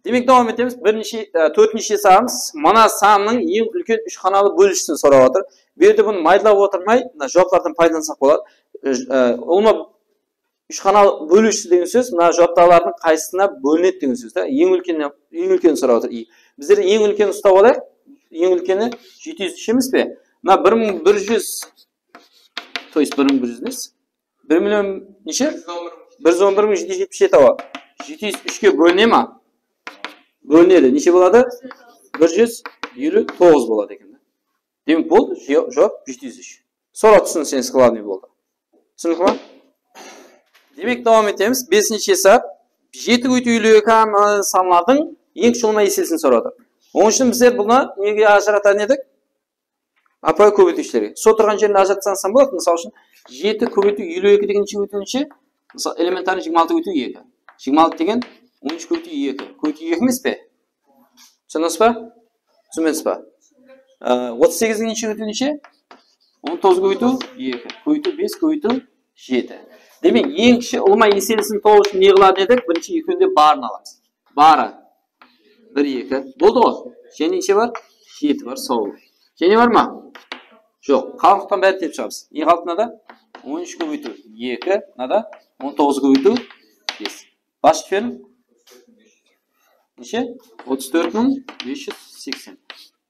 Demek, dawam etemiz. Birinshi, e, tórtinshi esabımız. Mına sannıń eń úlken úsh xanalı bóliwshisin sorap atır. Bu jerde bunı maydalap otırmay, mına juwaplardan paydalansaq boladı. E, e, ulıwma úsh xanalı bóliwshisi degen sóz, mına juwaptaǵılardıń qaysısına bólinedi degen sóz da. Eń úlkeni, eń úlkenin sorap atır. I. Bizler eń úlkenin uslap alayıq. Eń úlkeni jeti júz úsh emes pe? Mına bir mıń bir júz, то есть bir mıń bir júz emes. Bir million neshe? Bir júz on bir mıń jeti júz jetpis jeti, awa. Jeti júz úshke bóline ma? Bólinedi. Neshe boladı? Bir júz eliw toǵız boladı eken. Demek, boldı. Ju-, juwap jeti júz úsh. Soraw túsinseńiz, главный boldı. Túsinikli ma? Demek, dawam etemiz. Besinshi esap. Jeti kóbeytiw eliw eki sanlardıń eń kishi ulıwma eselisin soradı. Onıń ushın bizler bunı nege ajıratar edik? Ápiwayı kóbeytiwshilerge. Sol turǵan jerinde ajıratsańız ham boladı. Mısal ushın, jeti kóbeytiw eliw eki degen neshe kóbeytiw neshe? Mısal, elementarnıy jigirma altı kóbeytiw eki. Jigirma altı degen on úsh kóbeytiw eki. Kóbeytiw eki emes pe? Túsindińiz ba? Túsinbedińiz ba? Á, otız segiz degen neshe kóbeytiw neshe? On toǵız kóbeytiw eki. Kóbeytiw bes, kóbeytiw jeti. Demek, eń kishi ulıwma eselisin tabıw ushın ne qılar edik? Birinshi ekewinde barın alamız. Barı. Bir, eki. Boldı ǵoy. Jáne neshe bar? Jeti bar, saw bol. Jáne bar ma? Joq. Qalıqtan bárin terip shıǵamız. Ne qaldı mınada? On úsh kóbeytiw eki, mınada on toǵız kóbeytiw bes. Basıp jiberiń. Neshe? Otız tórt mıń bes júz seksen.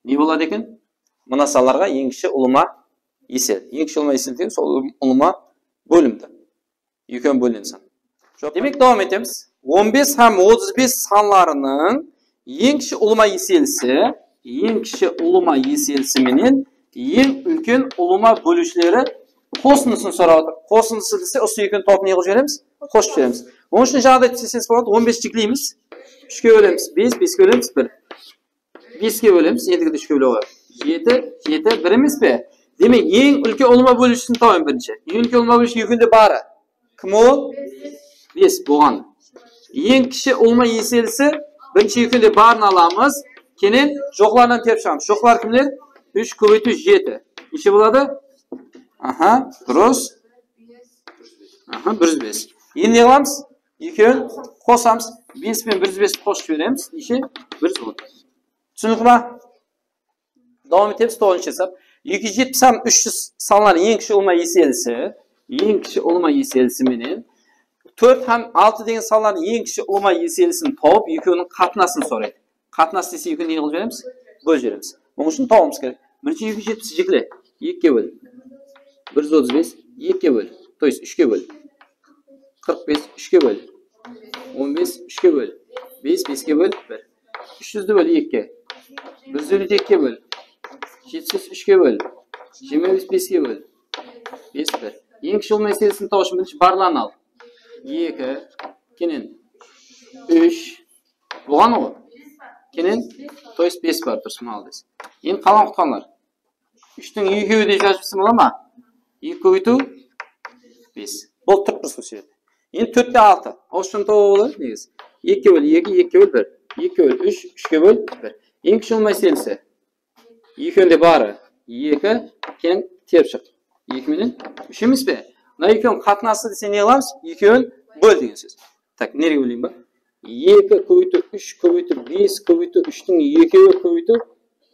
Ne boladı eken? Mına sanlarǵa eń kishi ulıwma esel. Eń kishi ulıwma esel degen sol ulıwma bólimdi. Ekewin bólinedi san. Demek, dawam etemiz. On bes hám otız bes sanlarınıń eń kishi ulıwma eselisi, eń kishi ulıwma eselisi menen eń úlken ulıwma bóliwshileri qosındısın sorap atır. Qosındısı dese, usı ekewin tawıp ne qılıp jiberemiz? Qosıp jiberemiz. Onıń ushın jaǵday túsinseńiz boladı, on bes jikleymiz. Úshke bólemiz bes, beske bólemiz bir. Beske bólemiz, endigi de úshke bóle qoyayıq. Jeti, jeti, bir emes pe? Demek, eń úlken ulıwma bóliwshisin tabıń birinshi. Eń úlken ulıwma bóliwshi ekewinde barı. Kim ol? Bes bolǵan. Eń kishi ulıwma eselisi birinshi ekewinde barın alamız. Keyin joqlarınan terip shıǵamız. Joqlar kimler? Úsh kóbeytiw jeti. Neshe boladı? Aha, durıs. Aha, bir júz bes. Endi ne qılamız? Ekewin qosamız. Bes penen bir júz besti qosıp jiberemiz. Neshe? Bir júz on. Túsinikli ma? Dawam etemiz, toǵızınshı esap. Eki júz jetpis hám úsh júz sanlarınıń eń kishi ulıwma eselisi, eń kishi ulıwma eselisi menen tórt hám altı degen sanlardıń eń kishi ulıwma eselisin tawıp, ekewiniń qatnasın soraydı. Qatnas dese, ekewin ne qılıp jiberemiz? Bólip jiberemiz. Onıń ushın tawıwımız kerek. Birinshi eki júz jetpis jikle. Ekige ból. Bir júz otız bes, ekige ból. То есть, úshke ból. Qırq bes, úshke ból. On bes, úshke ból. Bes, beske ból, bir. Úsh júzdi ból ekige. Bir júz elliwdi ekige ból. Jetpis bes úshke ból. Jigirma bes beske ból. Bes, bir. Eń kishi ulıwma eselisi tawıw ushın birinshi barların al. Eki, keyin úsh. Bolǵan ǵoy. Keyin, то есть, bes bar, durıs, молодец. Endi qalǵan qutqanlar. Úshtiń ekewi de jazıp jibersem bola ma? Eki kóbeytiw bes. Boldı, turıp turıs usı jerde. Endi tórtte altı. Awızshadan tawıwǵa boladı, negizi. Ekige ból eki, ekige ból bir. Ekige ból úsh, úshke ból bir. Eń kishi ulıwma eselisi. Ekewinde barı eki, keyin terip shıq. Eki menen úsh emes pe? Mına ekewin qatnası dese ne qılamız? Ekewin ból degen sóz. Tak, nerege bóleyin ba? Eki kóbeytiw úsh kóbeytiw bes kóbeytiw úshtiń ekewi kóbeytiw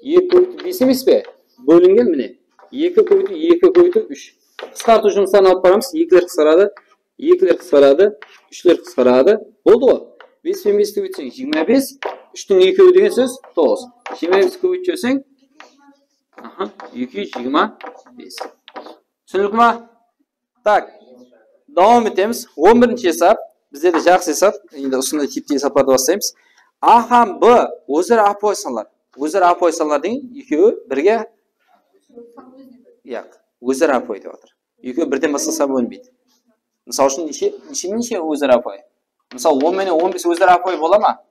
eki kóbeytiw bes emes pe? Bólingen, mine. Eki kóbeytiw eki kóbeytiw úsh. Qısqartıw jumısların alıp baramız. Ekiler qısqaradı, ekiler qısqaradı, úshler qısqaradı. Boldı ǵoy. Bes penen besti kóbeytseń, jigirma bes. Úshtiń ekewi degen sóz toǵız. Jigirma bes kóbeytip jiberseń, aha, eki júz jigirma bes. Túsinikli ma? Tak. Dawam etemiz. On birinshi esap. Bizde de jaqsı esap. Endi usınday tipte esaplardı baslaymız. A hám B óz-ara ápiwayı sanlar. Óz-ara ápiwayı sanlar degen ekewi birge, yaq, óz-ara ápiwayı dep atır. Ekewi birden basqa san bólinbeydi. Mısal ushın, neshe, neshe menen neshe óz-ara ápiwayı? Mısal, on menen on bes óz-ara ápiwayı bola ma?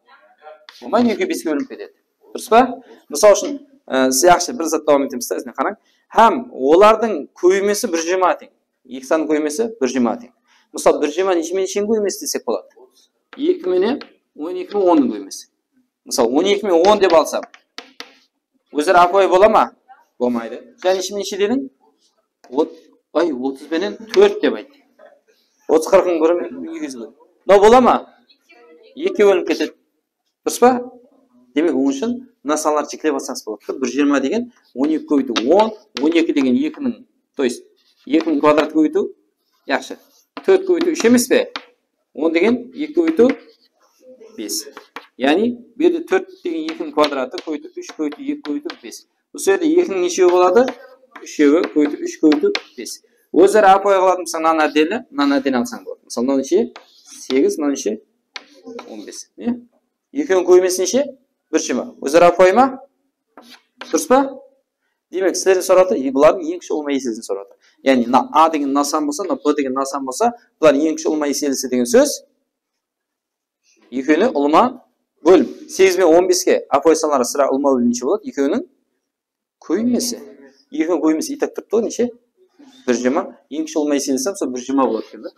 Bolmaydı, ekewi beske bólinip ketedi. Durıs pa? Mısal ushın, e, siz, yaqshı, bir zat dawam etemiz da, izine qarań. Hám olardıń kóbeymesi bir júz jigirma teń. Eki sannıń kóbeymesi bir júz jigirma teń. Mısal, bir júz jigirma neshe menen nesheniń kóbeymesi desek boladı? Eki menen on eki menen onnıń kóbeymesi. Mısal, on eki menen on dep alsam, óz-ara ápiwayı bola ma? Bolmaydı. Jáne neshe menen neshe dediń? Ot-, ay, otız benen tórt dep ayt. Otız, qırqıń bir menen eki júz ból. Mınaw bola ma? Ekige bólinip ketedi. Durıs pa? Demek, onıń ushın mına sanlardı jiklep alsańız boladı. Bir júz jigirma degen on eki kóbeytiw on, on eki degen ekiniń, то есть, ekiniń kvadratı kóbeytiw, yaqshı. Tórt kóbeytiw úsh emes pe? On degen eki kóbeytiw bes. Yaǵnıy, bu jerde tórt degen ekiniń kvadratı kóbeytiw úsh kóbeytiw eki kóbeytiw bes. Usı jerde ekiniń neshewi boladı? Úshewi kóbeytiw úsh kóbeytiw bes. Óz-ara ápiwayı qıladı bolsań, mınadan ádeni, mınadan ádeni alsań boladı. Mısalı, mınaw neshe? Segiz, mınaw neshe? On bes. Ne? Ekewiniń kóbeymesi neshe? Bir júz jigirma. Óz-ara ápiwayı ma? Durıs pa? Demek, sizlerden soradı, e, bulardıń eń kishi ulıwma eselisin soradı. Yaǵnıy, mına A degen mına san bolsa, mına B degen mına san bolsa, bulardıń eń kishi ulıwma eselisi degen sóz. Ekewine ulıwma bólim. Segiz benen on beske ápiwayı sanları sıra ulıwma bólim neshe boladı? Ekewiniń kóbeymesi. Ekewiniń kóbeymesi и так turıptı ǵoy, neshe? Bir júz jigirma. Eń kishi ulıwma eselisi sol bir júz jigirma boladı eken da.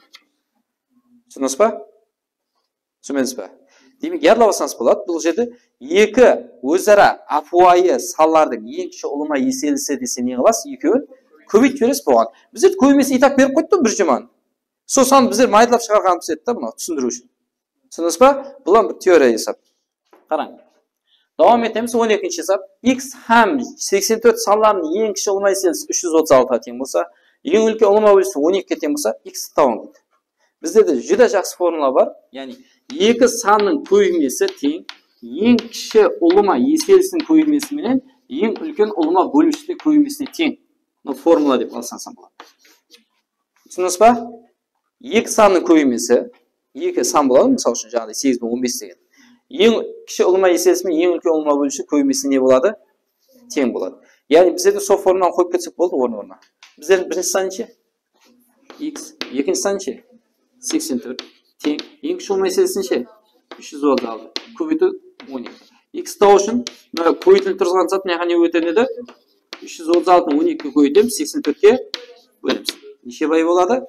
Túsindińiz ba? Túsinbedińiz ba? Demek, yadlap alsańız boladı. Bul jerde eki óz-ara ápiwayı sanlardıń eń kishi ulıwma eselisi dese ne qılasız? Ekewin kóbeytip jiberesiz bolǵan. Bizlerdi kóbeymesi и так berip qoydı da bir júz jigirmanıń. Sol sandı bizler maydalap shıǵarǵanımız edi da, mına, túsindiriw ushın. Túsindińiz ba? Bul hám bir teoriya esap. Qarań. Dawam etemiz, on ekinshi esap. X hám seksen tórt sanlarınıń eń kishi ulıwma eselisi úsh júz otız altıǵa teń bolsa, eń úlken ulıwma bóliwshi on ekige teń bolsa, x ti tabıń deydi. Bizlerde júdá jaqsı formula bar. Yaǵnıy, eki sannıń kóbeymesi teń eń kishi ulıwma eselisiniń kóbeymesi menen eń úlken ulıwma bóliwshisiniń kóbeymesine teń. Bunı formula dep alsańız boladı. Túsindińiz ba? Eki sannıń kóbeymesi, eki san boladı, mısal ushın, jańaǵıday segiz benen on bes degen. Eń kishi ulıwma eselisi menen eń úlken ulıwma bóliwshi kóbeymesi ne boladı? Teń boladı. Yaǵnıy, bizlerdiń sol formulanı qoyıp ketsek boldı orın-ornına. Bizlerdiń birinshi san neshe? X. Ekinshi san neshe? Seksen tórt. Teń. Eń kishi ulıwma eselisi neshe? Úsh júz otız altı. Kóbeytiw on eki. X tabıw ushın, mına, kóbeytilip turǵan zat mına jaqqa ne ótetin edi? Úsh júz otız altını on ekige kóbeytemiz, seksen tórtke bólemiz. Neshe bay boladı?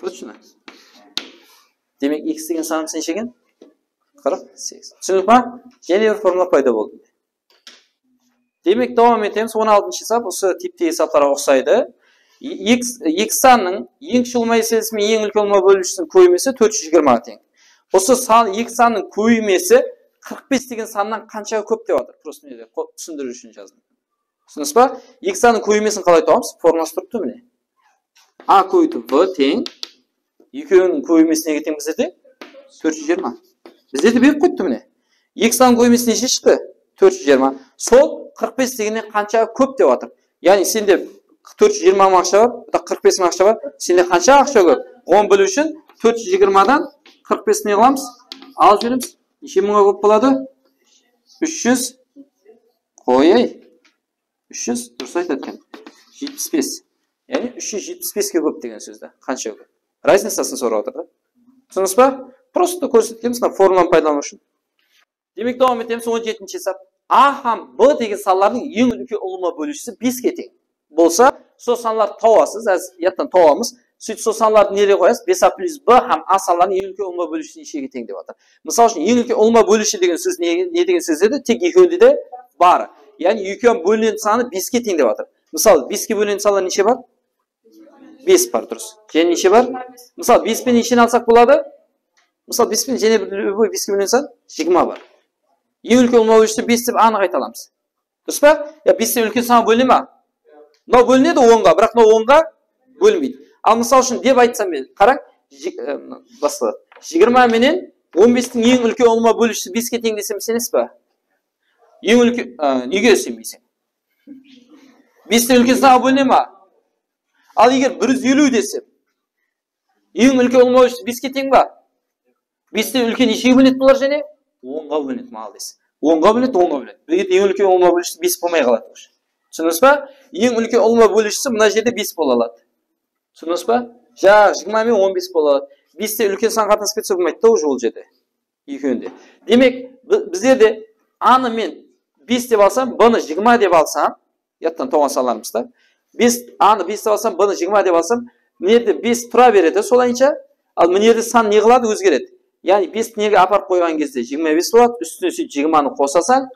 Точно. Demek, x degen sanımız neshe eken? Qırq segiz. Túsinik pa? Jáne bir formula payda boldı. Demek, dawam etemiz. On altınshı esap usı tiptegi esaplarǵa uqsaydı. X, x sannıń eń kishi ulıwma eselisi menen eń úlken ulıwma bóliwshisiniń kóbeymesi tórt júz jigirmaǵa teń. Usı san, eki sannıń kóbeymesi qırq bes degen sannan qansha kóp dep atır? Просто mına jerde qo-, túsindiriw ushın jazdım. Túsindińiz ba? Eki sannıń kóbeymesin qalay tabamız? Formulası turıptı mine. A kóbeytiw B teń. Ekewiniń kóbeymesi nege teń bizlerde? Tórt júz jigirma. Bizlerde berip qoyıptı mine. Eki sannıń kóbeymesi neshe shıqtı? Tórt júz jigirma. Sol qırq bes degennen qansha kóp dep atır. Yaǵnıy sende tórt júz jigirma mıń aqsha bar, bunda qırq bes mıń aqsha bar. Sende qansha aqsha kóp? Onı biliw ushın tórt júz jigirmadan qırq bes ne qılamız? Alıp jiberemiz. Neshe mıńǵa kóp boladı? Úsh júz. Qoyay. Úsh júz, durıs aytadı eken. Jetpis bes. Yaǵnıy úsh júz jetpis beske kóp degen sóz da. Qansha kóp? Разницаsın sorap atır da. Túsindińiz ba? Просто kórsetkenbiz, mına formulanı paydalanıw ushın. Demek, dawam etemiz, on jetinshi esap. A hám B degen sanlardıń eń úlken ulıwma bóliwshisi beske teń bolsa, sol sanlardı tawasız, házir yadtan tawamız. Sóytip, sol sanlardı nege qoyasız? Bes A plyus B hám A sanlarınıń eń úlken ulıwma bóliwshisi neshege teń dep atır. Mısal ushın, eń úlken ulıwma bóliwshi degen sóz ne, ne degen sóz edi? Tek ekewinde de bar. Yaǵnıy, ekewin bólinedi sanı beske teń dep atır. Mısal, beske bólinedi sanlar neshe bar? Bes bar, durıs. Jáne neshe bar? Mısal, bes penen nesheni alsaq boladı? Mısal, bes penen jáne bir любой beske bólinedi san jigirma bar. Eń úlken ulıwma bóliwshisi bes dep anıq ayta alamız. Durıs pa? Ya besten úlken sanǵa bóline ma? Mınaw bólinedi onǵa, biraq mınaw onǵa bólinbeydi. Al, mısal ushın, dep aytsam men, qarań, ji-, e, mına, basqa. Jigirma menen on bestiń eń úlken ulıwma bóliwshisi beske teń desem, isenesiz ba? Eń úlken, e, nege isenbeyseń? Besten úlken sanǵa bóline ma? Al, eger bir júz eliw desem, eń úlken ulıwma bóliwshisi beske teń ba? Besten úlken neshege bólinedi bular jáne? Onǵa bólinedi, maldes. Onǵa bólinedi, onǵa bólinedi. Bul jerde eń úlken ulıwma bóliwshisi bes bolmay qaladı. Túsindińiz ba? Eń úlken ulıwma bóliwshisi mına jerde bes bola aladı. Túsindińiz ba? Jaǵı jigirma menen on bes bola aladı. Besten úlken san qatnasıp ketse bolmaydı da, уже ol jerde. Ekewinde. Demek, bi- bizlerde A-nı men bes dep alsam, B-nı jigirma dep alsam, yadtan tawǵan sanlarımızda. Bes, A-nı bes dep alsam, B-nı jigirma dep alsam, mına jerde bes tura beredi, solayınsha. Al, mına jerde san ne qıladı? Ózgeredi. Yaǵnıy, besti nerge aparıp qoyǵan gezde jigirma bes boladı, ústine sóytip jigirmanı qosasań,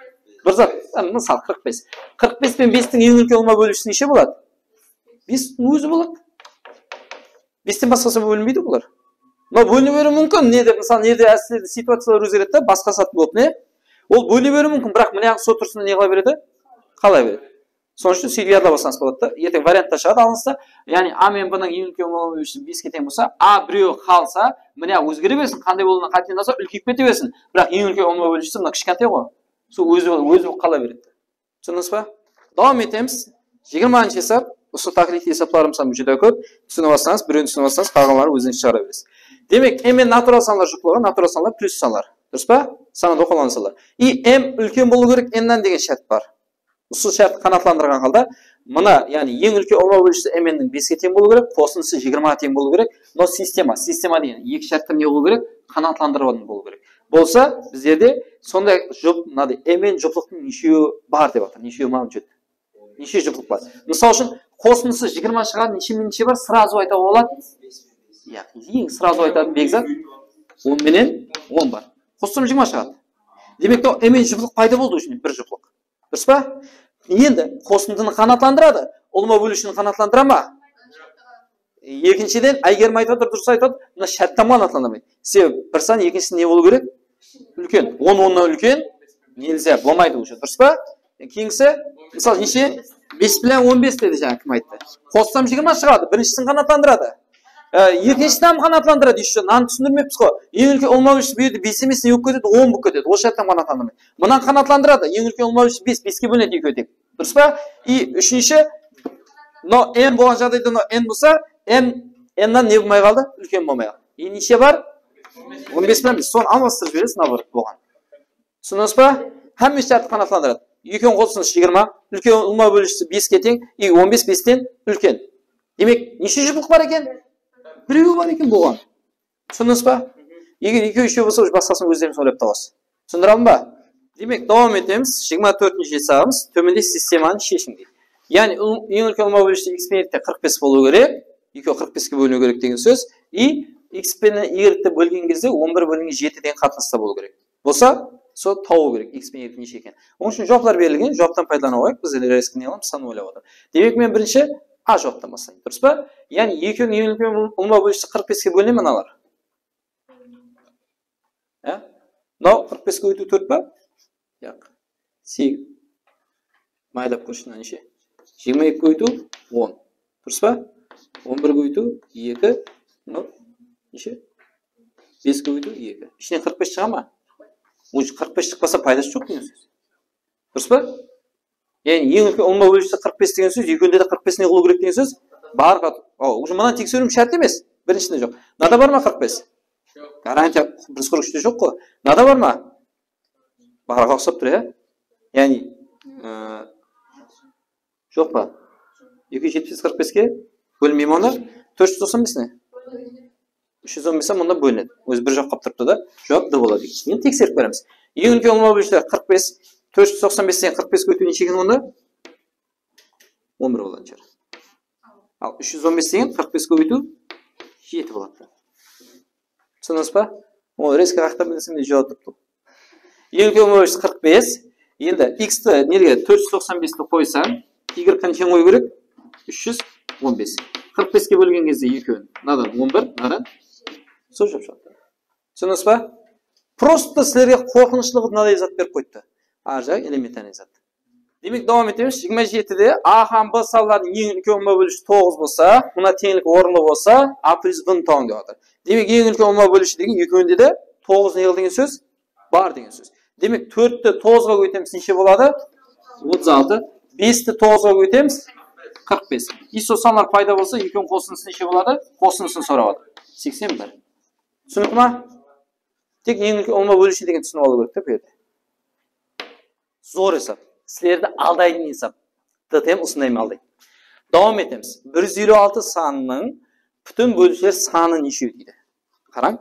bir zat, e, mısal, qırq bes. Qırq bes penen bestiń eń úlken ulıwma bóliwshisi neshe boladı? Bestiń ózi boladı. Besten basqasına bólinbeydi bular. Mına bóline beriwi múmkin, ne dep, mısal, ne jerde áslinde situaciyalar ózgeredi de, basqa zat bolıp ne? Ol bóline beriwi múmkin, biraq mına jaǵı sol turısında ne qıla beredi? Qala beredi. Sonıń ushın sóytip yadlap alsańız boladı da. Erteń variantta shıǵadı alınısta. Yaǵnıy, A menen B-nıń eń úlken ulıwma bóliwshisi beske teń bolsa, A birewi qalsa, mına ózgere bersin, qanday bolıwına qáte nazar, úlkeyip kete bersin. Biraq eń úlken ulıwma bóliwshisi mına kishkentay ǵoy. Sol ózi, ózi bolıp qala beredi. Túsindińiz ba? Dawam etemiz. Jigirmanshı esap. Usı taqlid esaplarımız hám júdá kóp. Túsinip alsańız, birewin túsinip alsańız, qalǵanların ózińiz shıǵara beresiz. Demek, M N natural sanlar juplıǵı, natural sanlar plyus sanlar. Durıs pa? Sanada qollanan sanlar. I M úlken bolıw kerek N-nan degen shárt bar. Usı shártti qanaatlandırǵan halda mına, yaǵnıy eń úlken ulıwma bóliwshisi M N-niń beske teń bolıw kerek, qosındısı jigirmaǵa teń bolıw kerek. Mınaw sistema, sistema degen eki shártti ne bolıw kerek? Qanaatlandırǵan bolıw kerek. Bolsa, bizlerde sonday jup, mınaday M N juplıqtıń neshewi bar dep atır, neshewi mavjud. Neshe juplıq bar? Mısal ushın, qosındısı jigirma shıǵadı, neshe menen neshe bar? Srazu ayta boladı. Yaǵnıy, eń srazu aytatuǵın Bekzat on menen on bar. Qossam jigirma shıǵadı. Demek, mınaw M N juplıq payda boldı ushın bir juplıq. Durıs pa? Endi qosındını qanaatlandıradı, ulıwma bóliwshini qanaatlandıra ma? Ekinshiden, Aygerim aytıp atır, durıs aytıp atır, mına shárttan qanaatlandırmaydı. Sebebi bir san ekinshisinen ne bolıw kerek? Úlken. On onnan úlken? Nelza, bolmaydı уже, durıs pa? Keyingisi, mısal, neshe? Bes penen on bes dedi jańa, kim ayttı? Qossam jigirma shıǵadı, birinshisin qanaatlandıradı. E, ekinshisin hám qanaatlandıradı, ещё, mınanı túsindirmeppiz ǵoy. Eń úlken ulıwma bóliwshisi bu jerde bes emes, ne bolıp ketedi? On bolıp ketedi. Ol shárttan qanaatlandırmaydı. Mınanı qanaatlandıradı, eń úlken ulıwma bóliwshisi bes, beske bólinedi ekewi teń. Durıs pa? I úshinshi, mınaw N bolǵan jaǵdayda mınaw N bolsa, N, N-nan ne bolmay qaldı? Úlken bolmay qaldı. I neshe bar? On bes penen bes. Sonı almastırıp jiberesiz, наоборот, bolǵan. Túsindińiz ba? Hámme shártti qanaatlandıradı. Úlken qosındısı jigirma, úlken ulıwma bóliwshisi beske teń, i on bes besten úlken. Demek, neshe juplıq bar eken? Birewi bar eken bolǵan. Túsindińiz ba? Eger ekewi úshew bolsa, basqasın ózlerińiz oylap tabasız. Túsindire aldım ba? Demek, dawam etemiz. Jigirma tórtinshi esabımız. Tómende sistemanı sheshiń deydi. Yaǵnıy, ul- eń úlken ulıwma bóliwshisi x penen y-te qırq bes bolıwı kerek. Ekewi qırq beske bóliniwi kerek degen sóz. I x penen y-ti bólgen gezde on bir bólingen jeti degen qatnasta bolıwı kerek. Bolsa, sol tabıw kerek, x penen y neshe eken. Onıń ushın juwaplar berilgen, juwaptan paydalanıp alayıq, biz rezki ne qılamız, san oylap atır. Demek, men birinshi A juwaptan baslayın, durıs pa? Yaǵnıy, ekewiniń eń úlken ulıwma bóliwshisi qırq beske bóline ma mınalar? Ya? Mınaw qırq beske ótiw tórt pa? Yaq. Segiz. Maylap kórshi, mına neshe? Jigirma eki kóbeytiw on. Durıs pa? On bir kóbeytiw eki. Mınaw neshe? Bes kóbeytiw eki. Ishinen qırq bes shıǵa ma? Уже qırq bes shıqpasa, paydası joq degen sóz. Durıs pa? Yaǵnıy, eń úlken ulıwma bóliwshisi qırq bes degen sóz, ekewinde de qırq bes ne qılıw kerek degen sóz? Barǵa, o, уже mınanı tekseriwim shárt emes. Birinshiden joq. Mınada bar ma qırq bes? Garantiya bir júz qırq úshte joq ǵoy. Mınada bar ma? Barǵa uqsap tur, ya? Yaǵnıy, ı, joq pa? Eki júz jetpis bes qırq beske bólinbey ma onda? Tórt júz toqsan bes ne? Úsh júz on bes hám onda bólinedi. Ózi bir juwap qalıp turıptı da. Juwap D boladı. Endi tekserip kóremiz. Eń úlken ulıwma bóliwshiler qırq bes, tórt júz toqsan bes degen qırq bes kóbeytiw neshe eken onda? On bir bolatuǵın shıǵar. Al, úsh júz on bes degen qırq bes kóbeytiw jeti boladı. Túsindińiz ba? Ol rezki haqta bilsem de juwap turıptı. Eń úlken ulıwma bóliwshisi qırq bes. Endi x-ti nerge tórt júz toqsan besti qoysań, y qanshani qoyıw kerek? Úsh júz on bes. Qırq beske bólgen gezde ekewin. Mınadan on bir, mınadan sol juwap shıǵadı. Túsindińiz ba? Prosta sizlerge qorqınıshlı qılıp mınaday zat berip qoyıptı. Arjaǵı elementarnıy zat. Demek, dawam etemiz. Jigirma jetide A hám B sanlarınıń eń úlken ulıwma bóliwshisi toǵız bolsa, mına teńlik orınlı bolsa, A plyus B-ni tabıń dep atır. Demek, eń úlken ulıwma bóliwshi degen ekewinde de toǵız ne qıl degen sóz? Bar degen sóz. Demek, tórtti toǵızǵa kóbeytemiz, neshe boladı? Otız altı. Besti toǵızǵa kóbeytemiz, Qırq bes. Iso sanlar payda bolsa, ekewiniń qosındısı neshe boladı? Qosındısın sorap atır. Seksen bir. Túsinikli ma? Tek eń úlken ulıwma bóliwshi degen túsinip alıw kerek te bul jerde. Zor esap. Sizlerdi aldaydı esap. D T M usınday ma aldaydı. Dawam etemiz. Bir júz eliw altı sanınıń pútin bóliwshiler sanı neshew deydi. Qarań.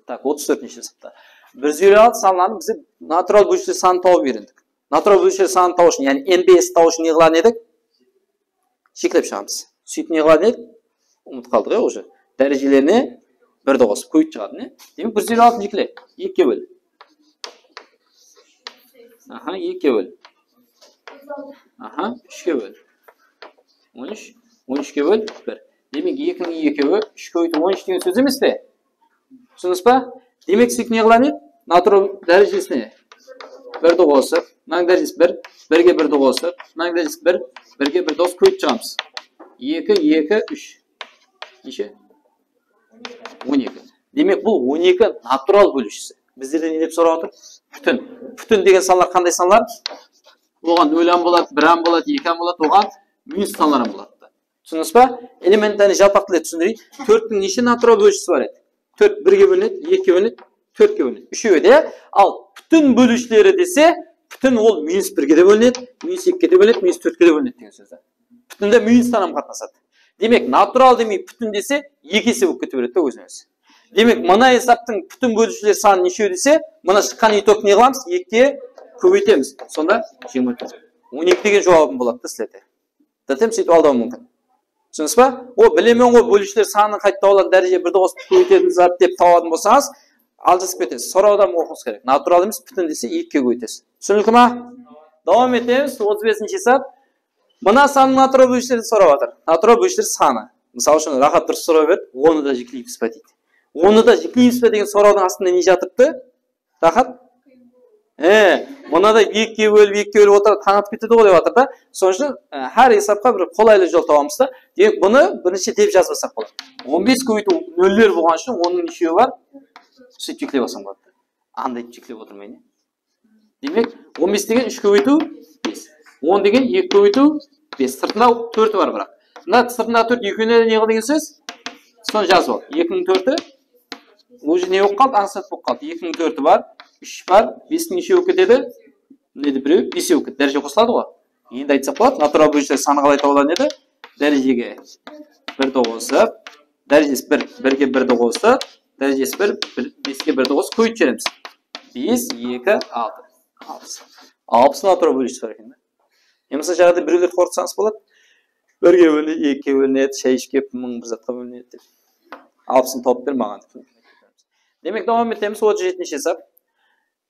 Tak, otız tórtinshi esapta. Bir júz eliw altı sanların bize natural bóliwshiler sanın tawıp úyrendik. Natural bóliwshiler sanın tawıw ushın, yaǵnıy N B S tawıw ushın ne qılar edik? Jeklep shıǵamız. Sóytip ne qılar edik? Umıtıp qaldıq, ya, уже. Dárejelerine birdi qosıp, kóbeytip shıǵadı, ne? Demek, bir júz eliw altını jekle. Ekige ból. Aha, ekige ból. Aha, úshke ból. On úsh, on úshke ból, bir. Demek, ekiniń ekewi, úsh kóbeytiw on úsh degen sóz emes pe? Túsindińiz ba? Demek, sóytip ne qılar edik? Natural dárejesine birdi qosıp, mınanıń dárejesi bir, birge birdi qosıp, mınanıń dárejesi bir, birge birdi qosıp kóbeytip shıǵamız. Eki, eki, úsh. Neshe? On eki. Demek, bul on eki natural bóliwshisi. Bizlerden ne dep sorap atır? Pútin. Pútin degen sanlar qanday sanlar? Oǵan nol hám boladı, bir hám boladı, eki hám boladı, oǵan minus sanlar hám boladı. Túsindińiz ba? Elementarnıy jalpaq tilde túsindireyik. Tórttiń neshe natural bóliwshisi bar edi? Tórt birge bólinedi, ekige bólinedi, tórtke bólinedi. Úshewi de, al pútin bóliwshileri dese, pútin ol minus birge de bólinedi, minus ekige de bólinedi, minus tórtke de bólinedi degen sóz. Pútinde minus sanam qatnasadı. Demek, natural demey pútin dese, eki ese bolıp kete beredi de ózine ózi. Demek, mına esaptıń pútin bóliwshiler sanı neshew dese, mına shıqqan itog ne qılamız? Ekige kóbeytemiz. Sonda jigirma tórt. On eki degen juwabım boladı da sizlerde. Datem sóytip aldawı múmkin. Túsindińiz ba? O, bilemen ǵoy, bóliwshiler sanın qayta tawıladı, dáreje birdi qosıp kóbeytetuǵın zat dep tawadı bolsańız, aljasıp ketesiz. Sorawdan oqıwıńız kerek. Natural emes, pútin dese, ekige kóbeytesiz. Túsinikli ma? Dawam etemiz. Otız besinshi esap. Mına sannıń natural bóliwshilerin sorap atır. Natural bóliwshiler sanı. Mısal ushın, Raxat durıs soraw berdi, onı da jikleymiz be deydi. Onı da jikleymiz be degen sorawdıń astında ne jatırıptı? Raxat? E, mınaday ekige bólip, ekige bólip otırıp, tań atıp ketedi ǵoy dep atır da. Sonıń ushın, e, hár esapqa bir qolaylı jol tabamız da. Demek, bunı birinshi dep jazbasaq boladı. On bes kóbeytiw noller bolǵan ushın onıń neshewi bar? Sóytip jeklep alsam boladı. Anday etip jeklep otırmay ne? Demek, on bes degen úsh kóbeytiw bes. On degen eki kóbeytiw bes. Sırtında tórti bar, biraq. Mına sırtında tórt, ekewine de ne qıl degen sóz? Sonı jazıp al. Ekiniń tórti, уже ne bolıp qaldı? Ańsat bolıp qaldı. Ekiniń tórti bar, úsh bar, bestiń neshewi bolıp ketedi? Mına jerde birew, besew bolıp ketedi. Dáreje qosıladı ǵoy. Endi aytsaq boladı, natural bóliwshiler sanı qalay tabıladı edi? Dárejege birdi qosıp, dárejesi bir, birge birdi qosıp, dárejesi bir, bir, beske birdi qosıp, kóbeytip jiberemiz. Bes, eki, altı. Alpıs. Alpıs natural bóliwshisi bar eken da. Yamasa jaǵda birewlerdi qorqıtsańız boladı. Birge bólinedi, ekige bólinedi, shay iship kep mıń bir zatqa bólinedi dep. Alpısın tawıp ber maǵan dep. Demek, dawam etemiz, otız jetinshi esap.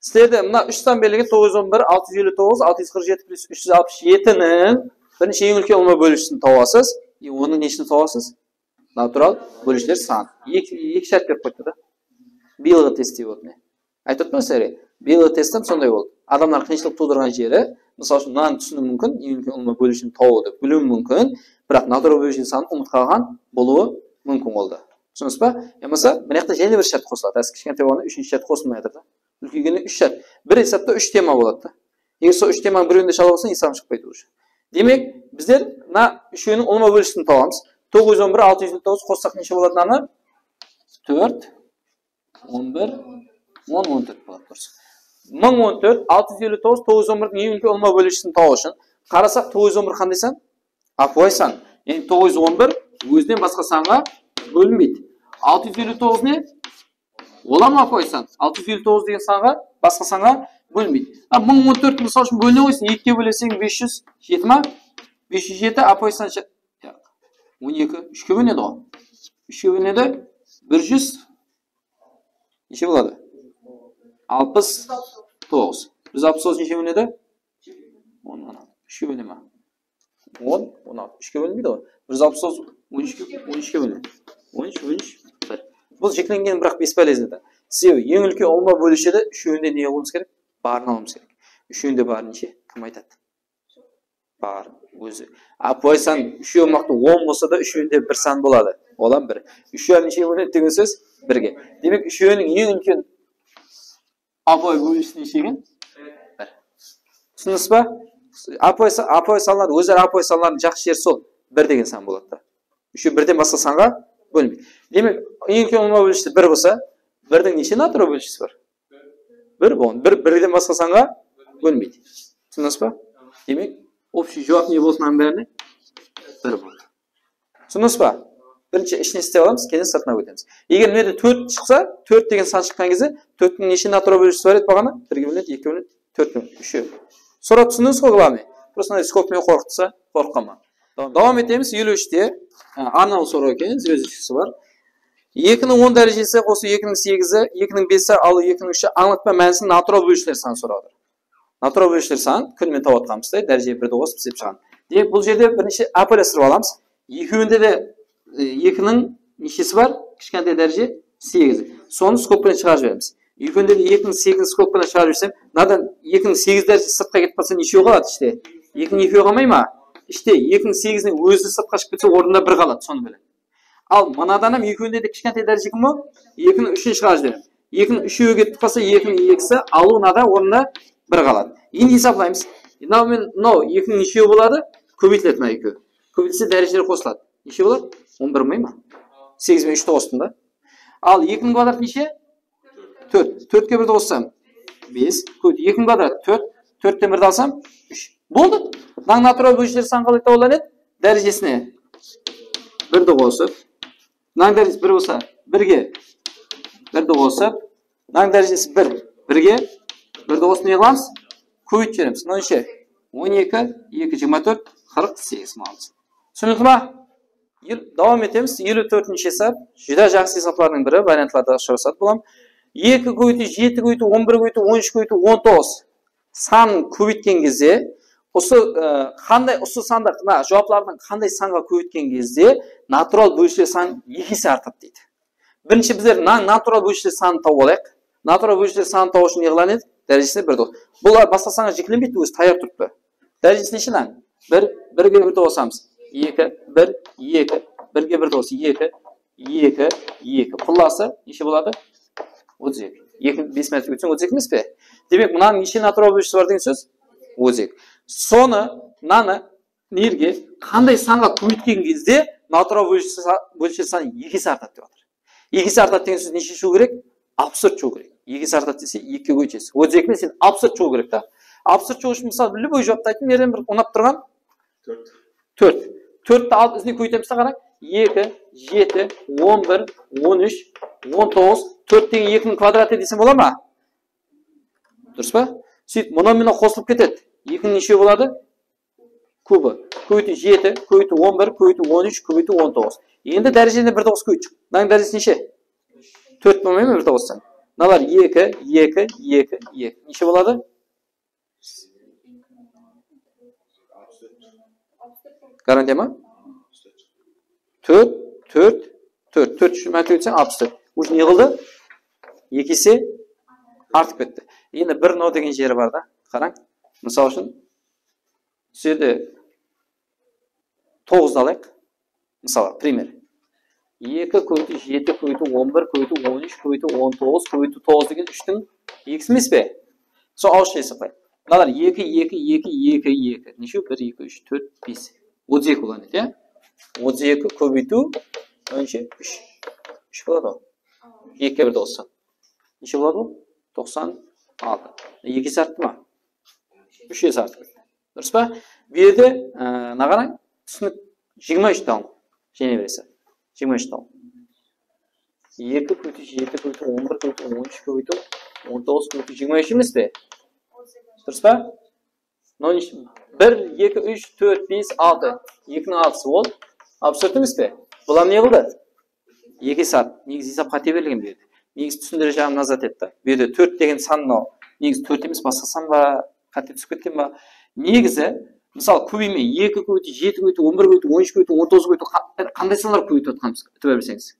Sizlerde mına úsh san berilgen, toǵız júz on bir, altı júz eliw toǵız, altı júz qırq jeti plyus úsh júz alpıs jetiniń birinshi eń úlken ulıwma bóliwshisin tawasız. E, onıń neshin tawasız? Natural bóliwshiler sanı. Eki, eki shárt berip qoyıptı da. Bıyılǵı testte вот ne. Aytıp atırman sizlerge. Bıyılǵı test hám sonday boldı. Adamlar qıyınshılıq tuwdırǵan jeri, mısal ushın, mınanı túsiniw múmkin, eń úlken ulıwma bóliwshin tawıw dep biliw múmkin, biraq natural bóliwshin sanın umıtıp qalǵan bolıwı múmkin boldı. Túsindińiz ba? Yamasa mına jaqta jáne bir shárt qosıladı. Házir kishkentay bolǵanda úshinshi shárt qosılmay atır da. Úlkeygende úsh shárt. Bir esapta úsh tema boladı da. Eger sol úsh temanıń birewinde shala bolsa, esabım shıqpaydı уже. Demek, bizler mına úshewiniń ulıwma bóliwshisin tawamız. Toǵız júz on bir, altı júz eliw toǵız qossaq neshe boladı mınanı? Tórt, on bir, on, on tórt boladı durıs. Mıń on tórt, altı júz eliw toǵız, toǵız júz on birdiń eń úlken ulıwma bóliwshisin tawıw ushın. Qarasaq, toǵız júz on bir qanday san? Ápiwayı san. Yaǵnıy toǵız júz on bir ózinen basqa sanǵa bólinbeydi. Altı júz eliw toǵız ne? Ol hám ápiwayı san. Altı júz eliw toǵız degen sanǵa, basqa sanǵa bólinbeydi. A, mıń on tórt, mısal ushın, bóline qoysın. Ekige bólseń, bes júz jeti ma? Bes júz jeti ápiwayı san sha-, ya, on eki, úshke bólinedi ǵoy. Úshke bólinedi, bir júz, neshe boladı? Alpıs toǵız. Bir júz alpıs toǵız neshege bólinedi? On, on altı. Úshke bóline ma? On, on altı. Úshke bólinbeydi ǵoy. Bir júz alpıs toǵız, on úshke, on úshke bólinedi. On úsh, on úsh, bir. Bul jiklengen, biraq бесполезно da. Sebebi eń úlken ulıwma bóliwshide úshewinde ne qılıwımız kerek? Barın alıwımız kerek. Úshewinde barın neshe? Kim aytadı? Bar, ózi. Ápiwayı san úshew maqtı on bolsa da, úshewinde bir san boladı. Ol hám bir. Úshew hám neshege bólinedi degen sóz? Birge. Demek, úshewiniń eń úlken ápiwayı bóliwshisi neshe eken? Bir. Túsindińiz ba? Ápiwayı sa-, ápiwayı sanlar, óz-ara ápiwayı sanlardıń jaqsı jeri sol. bir degen san boladı da. Úshew birden basqa sanǵa bólinbeydi. Demek, eń úlken ulıwma bóliwshisi bir bolsa, birdiń neshe natural bóliwshisi bar? Bir bolǵan. Bir birden basqa sanǵa bólinbeydi. Túsindińiz ba? Demek, общий juwap ne boldı mınanıń bárine? Bir boldı. Túsindińiz ba? Birinshi ishine islep alamız, keyin sırtına ótemiz. Eger mına jerde tórt shıqsa, tórt degen san shıqqan gezde tórttiń neshe natural bóliwshisi bar edi baǵana? Birge bólinedi, ekige bólinedi, tórtke bólinedi, úshew. Sorap túsindińiz ǵoy, главный. Просто mınday skobka menen qorqıtsa, qorqıp qalma. Dawam etemiz, eliw úshte. Ha, arnawlı soraw eken, zvezdochkası bar. Ekiniń on dárejesi qosıw ekiniń segizi, ekiniń besi, al ekiniń úshi ańlatpa mánisin natural bóliwshiler sanı soradı. Natural bóliwshiler sanı kúnmen tawıp atqanımızday, dáreje birdi qosıp islep shıǵaman. Demek, bul jerde birinshi ápiwayılastırıp alamız. Ekewinde de, e, ekiniń neshesi bar? Kishkentay dáreje segiz. Sonı skobkadan shıǵarıp jiberemiz. Ekewinde de ekiniń segizin skobkadan shıǵarıp jibersem, mınadan ekiniń segiz dárejesi sırtqa ketip qalsa, neshew qaladı ishte? Ekiniń ekewi qalmay ma? Ishte ekiniń segizinen ózi sırtqa shıǵıp ketse, ornında bir qaladı, sonı bilin. Al, mınadan hám ekewinde de kishkentay dáreje kim o? Ekiniń úshin shıǵarıp jiberemiz. Ekiniń úshewi ketip qalsa, ekiniń ekisi, al mınada ornında bir qaladı. Endi esaplaymız. Mınaw menen mınaw ekiniń neshewi boladı? Kóbeytiledi mına ekewi. Kóbeytilse, dárejeler qosıladı. Neshe boladı? On bir bolmay ma? Segiz benen úshti qostım da. Al, ekiniń kvadratı neshe? Tórt. Tórtke birdi qossam, bes. Kóbeyt, ekiniń kvadratı tórt. Tórtten birdi alsam, úsh. Boldı. Mınań natural bóliwshiler sanı qalay tawılar edi? Dárejesine birdi qosıp, mınań dárejesi bir bolsa, birge birdi qosıp, mınań dárejesi bir, birge birdi qosıp ne qılamız? Kóbeytip jiberemiz. Mınaw neshe? On eki, eki, jigirma tórt, qırq segiz, молодец. Túsinikli ma? El-, dawam etemiz. Eliw tórtinshi esap. Júdá jaqsı esaplardıń biri, variantlarda ushırasadı bul hám. Eki kóbeytiw jeti kóbeytiw on bir kóbeytiw on úsh kóbeytiw on toǵız sanın kóbeytken gezde, usı, e, qanday, usı sandı, mına, juwaplardıń qanday sanǵa kóbeytken gezde natural bóliwshiler sanı eki ese artadı deydi. Birinshi bizler na-, natural bóliwshiler sanın tawıp alayıq. Natural bóliwshiler sanın tabıw ushın ne qılar edik? Dárejesine birdi qos. Bular basqa sanǵa jiklenbeydi, ózi tayar turıptı. Dárejesi neshe mınań? Bir, birge birdi qosamız. Eki, bir, eki, birge birdi qos, eki, eki, eki. Qullası neshe boladı? Otız eki. Eki, bes márte ótseń, otız eki emes pe? Demek, mınanıń neshe natural bóliwshisi bar degen sóz? Otız eki. Sonı, mınanı nerge, qanday sanǵa kóbeytken gezde natural bóliwshi sa-, bóliwshi san eki ese artadı dep atır. Eki ese artadı degen sóz neshe shıǵıw kerek? Alpıs tórt shıǵıw kerek. Eki ese artadı dese, ekige kóbeytesiz. Otız eki menen sen alpıs tórt shıǵıw kerek ta. Alpıs tórt shıǵıw ushın, mısal, любой juwaptı aytıń, nereden bir unap turǵan? Tórt. Tórt. Tórtti alıp, izine kóbeytemiz de, qarań. Eki, jeti, on bir, on úsh, on toǵız, tórt degen ekiniń kvadratı desem bola ma? Durıs pa? Sóytip, mınaw menen qosılıp ketedi. Ekiniń neshewi boladı? Kubı. Kóbeytiw jeti, kóbeytiw on bir, kóbeytiw on úsh, kóbeytiw on toǵız. Endi dárejeni birdi qosıp kóbeyttik. Mınanıń dárejesi neshe? Tórt bolmay ma, birdi qossań? Mınalar eki, eki, eki, eki. Neshe boladı? Garantiya ma? Tórt, tórt, tórt, tórt úsh márte ótseń, alpıs tórt. Уже ne qıldı? Eki ese artıp ketti. Endi bir no degen jeri bar da. Qarań. Mısal ushın, usı jerde toǵızdı alayıq. Mısalı, primer. Eki kóbeytiw jeti kóbeytiw on bir kóbeytiw on úsh kóbeytiw on toǵız kóbeytiw toǵız degen úshtiń ekisi emes pe? Sol awızsha esaplayıq. Mınalar eki, eki, eki, eki, eki. Neshew? Bir, eki, úsh, tórt, bes. Otız eki boladı, ya? Otız eki kóbeytiw, mınanshe úsh. Úsh boladı ǵoy. Ekige birdi qossa. Neshe boladı bul? Toqsan altı. Eki ese arttı ma? Úsh ese arttı. Durıs pa? Bu jerde, e, mına qarań, túsinik jigirma úsh tal. Jáne bir ese. Jigirma úsh tal. Eki kóbeytiw jeti kóbeytiw on bir kóbeytiw on úsh kóbeytiw on toǵız kóbeytiw jigirma úsh emes pe? Durıs pa? Mınaw neshe? Bir, eki, úsh, tórt, bes, altı. Ekiniń altısı ol. Alpıs tórt emes pe? Bular ne qıldı? Eki ese arttı. Negizi esap qáte berilgen bu jerde. Negizi túsindire jaǵın nazar etti. Bu jerde tórt degen san mınaw. Negizi tórt emes, basqa san ba? Qáte túsip ketken ba? Negizi, mısal, kóbeyme, eki kóbeytiw jeti kóbeytiw on bir kóbeytiw on úsh kóbeytiw on toǵız kóbeytiw qa-, qanday sanlar kóbeytip atqanımız, itibar berseńiz.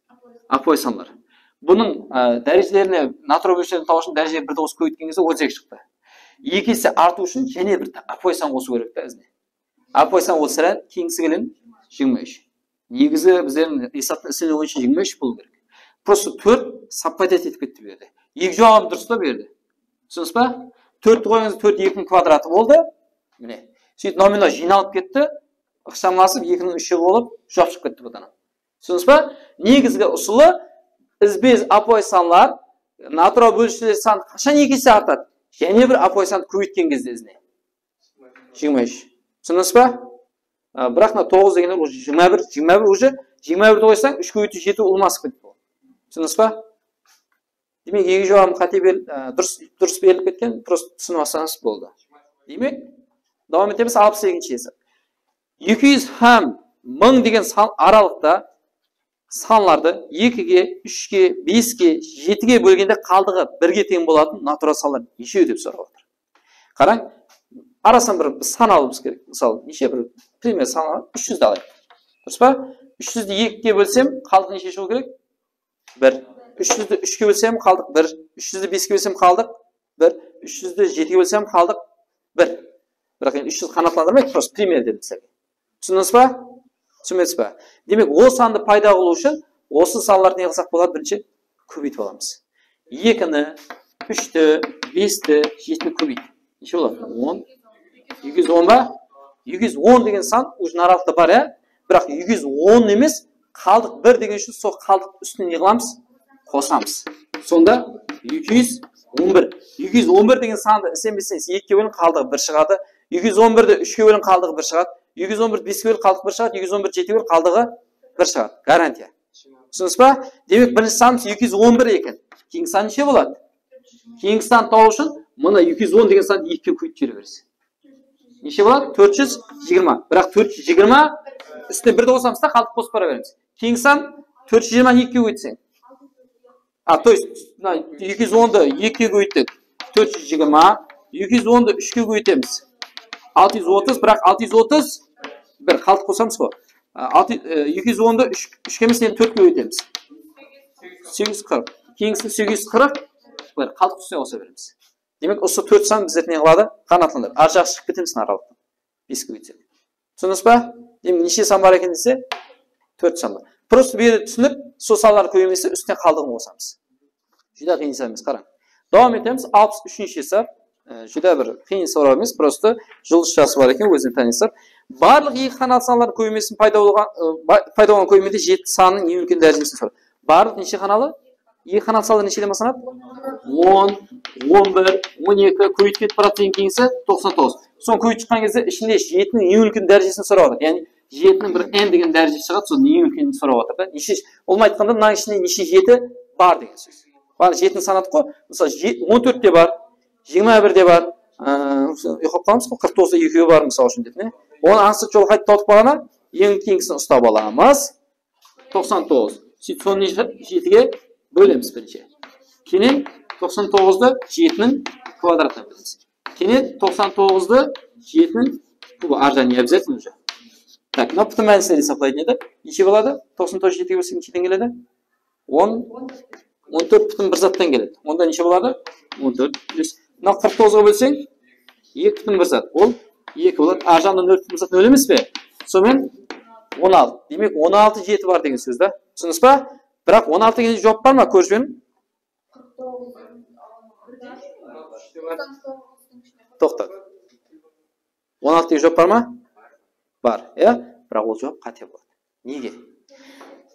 Ápiwayı sanlar. Bunıń, e, dárejelerine, natural bóliwshilerdi tabıw ushın dáreje birdi qosıp kóbeytken gezde otız eki shıqtı. Eki ese artıw ushın jáne bir ápiwayı san qosıw kerek ta izine. Ápiwayı san ol sirá keyingisi kelen jigirma úsh. Negizi bizlerdiń esaptıń isleniwi boyınsha jigirma úsh bolıw kerek. Просто tórt совпадать etip ketti bu jerde. Eki juwabı durıs ta bu jerde. Túsindińiz ba? Tórtti qoyıńız, tórt ekiniń kvadratı boldı. Mine. Sóytip, nominal jıynalıp ketti. Iqshamlasıp, ekiniń úshi bolıp, juwap shıǵıp ketti bunnan. Túsindińiz ba? Negizgi usılı izbe-iz ápiwayı sanlar, natural bóliwshiler sanı qashan eki ese artadı? Jáne bir ápiwayı sandı kóbeytken gezde izine. Jigirma úsh. Túsindińiz ba? A, biraq mına toǵız degende уже jigirma bir, jigirma bir уже, jigirma birdi qoysań, úsh kóbeytiw jeti ulıwma asıp ketedi. Túsindińiz ba? Demek, eki juwabım qáte ber-, a, durıs, durıs berilip ketken, просто túsinip alsańız boldı. Demek, dawam etemiz, alpıs segizinshi esap. Eki júz hám mıń degen san aralıqta sanlardı ekige, úshke, beske, jetige bólgende qaldıǵı birge teń bolatuǵın natural sanlar neshew dep sorap atır. Qarań, arasınan bir san alıwımız kerek. Mısalı, neshe bir primer san alayıq, úsh júzdi alayıq. Durıs pa? Úsh júzdi ekige bólsem, qaldıq neshe shıǵıw kerek? Bir. Úsh júzdi úshke bólsem, qaldıq bir. Úsh júzdi beske bólsem, qaldıq bir. Úsh júzdi jetige bólsem, qaldıq bir. Biraq endi úsh júz qanaatlandırmaydı, просто primer dedim sizlerge. Túsindińiz ba? Túsinbedińiz ba? Demek, o sandı payda qılıw ushın usı sanlardı ne qılsaq boladı? Birinshi kóbeytip alamız. Ekini, úshti, besti, jetini kóbeyt. Neshe boladı? On. Eki júz on ba? Eki júz on degen san уже aralıqta bar, ya. Biraq eki júz on emes, qaldıq bir degen ushın sol qaldıq ústine ne qılamız? Qosamız. Sonda eki júz on bir. Eki júz on bir degen sandı isenbeseńiz, ekige bóliń, qaldıǵı bir shıǵadı. Eki júz on birdi úshke bóliń, qaldıǵı bir shıǵadı. Eki júz on birdi beske bóliń, qaldıq bir shıǵadı. Eki júz on birdi jetige bóliń, qaldıǵı bir shıǵadı. Garantiya. Túsindińiz ba? Demek, birinshi sanımız eki júz on bir eken. Keyingi san neshe boladı? Keyingi san tabıw ushın mına eki júz on degen sandı ekige kóbeytip jibere beresiz. Neshe boladı? Tórt júz jigirma. Biraq tórt júz jigirma ústine birdi qosamız da, qaldıq qosıp bara beremiz. Keyingi san tórt júz jigirmanı ekige kóbeytseń. A, то есть, mına eki júz ondı ekige kóbeyttik. Tórt júz jigirma, eki júz ondı úshke kóbeytemiz. Altı júz otız, biraq altı júz otız bir, qaldıq qosamız ǵoy. A, altı, e, eki júz ondı úsh, úshke emes, endi tórtke kóbeytemiz. Segiz júz qırq. Keyingisi segiz júz qırq bir, qaldıq ústine qosa beremiz. Demek, usı tórt san bizlerdi ne qıladı? Qanaatlandırıp, ar jaǵı shıǵıp ketemiz mına aralıqtan. Beske kóbeytsek. Túsindińiz ba? Demek, neshe san bar eken dese, tórt san bar. Просто bu jerde túsinip, sol sanlar kóbeymese, ústine qaldıǵın qosamız. Júdá qıyın esap emes, qarań. Dawam etemiz, alpıs úshinshi esap. E, júdá bir qıyın soraw emes, просто juldız jası bar eken, ózinen tán esap. Barlıq eki xanalı sanlardıń kóbeymesin payda bolǵan, e, ba-, payda bolǵan kóbeymede jeti sanınıń eń úlken dárejesin sora. Barlıq neshe xanalı? Eki xanalı sanlar nesheden baslanadı? On, on bir, on eki, kóbeyip ketip baradı degen keyingisi toqsan toǵız. Soń kóbeyip shıqqan gezde ishinde jetiniń eń úlken dárejesin sorap atır. Yaǵnıy jetiniń bir n degen dárejesi shıǵadı, sonıń eń úlkenin sorap atır da. Neshe, ulıwma aytqanda, mınanıń ishinde neshe jeti bar degen sóz. Mana jetini sanadıq ǵoy. Mısalı, je-, on tórtte bar, jigirma birde bar, ıı, uyqılap qalamız ǵoy, qırq toǵızda ekewi bar, mısal ushın dep, ne? Onı ańsat jolı qaytıp tawdıq baǵana, eń keyingisin ustap alamız. Toqsan toǵız. Sóytip, sonı neshe? Jetige bólemiz birinshi. Keyin toqsan toǵızdı jetiniń kvadratına bólemiz. Keyin toqsan toǵızdı jetiniń kubı, arjan не обязательно уже. Так, mına pútin mánisler esaplaytın edi. Neshe boladı? Toqsan toǵız jetige bólsek, nesheden keledi? On, on tórt pútin bir zattan keledi. Onda neshe boladı? On tórt plyus. Mına qırq toǵızǵa bólseń, eki pútin bir zat. Ol eki boladı. Arjannan nol pútin bir zat nol emes pe? Sonıń menen on altı. Demek, on altı jeti bar degen sóz da. Túsindińiz ba? Biraq on altı degen juwap bar ma? Kórip jiberiń. Toqta. On altı degen juwap bar ma? Bar, ya? Biraq ol juwap qáte boladı. Nege?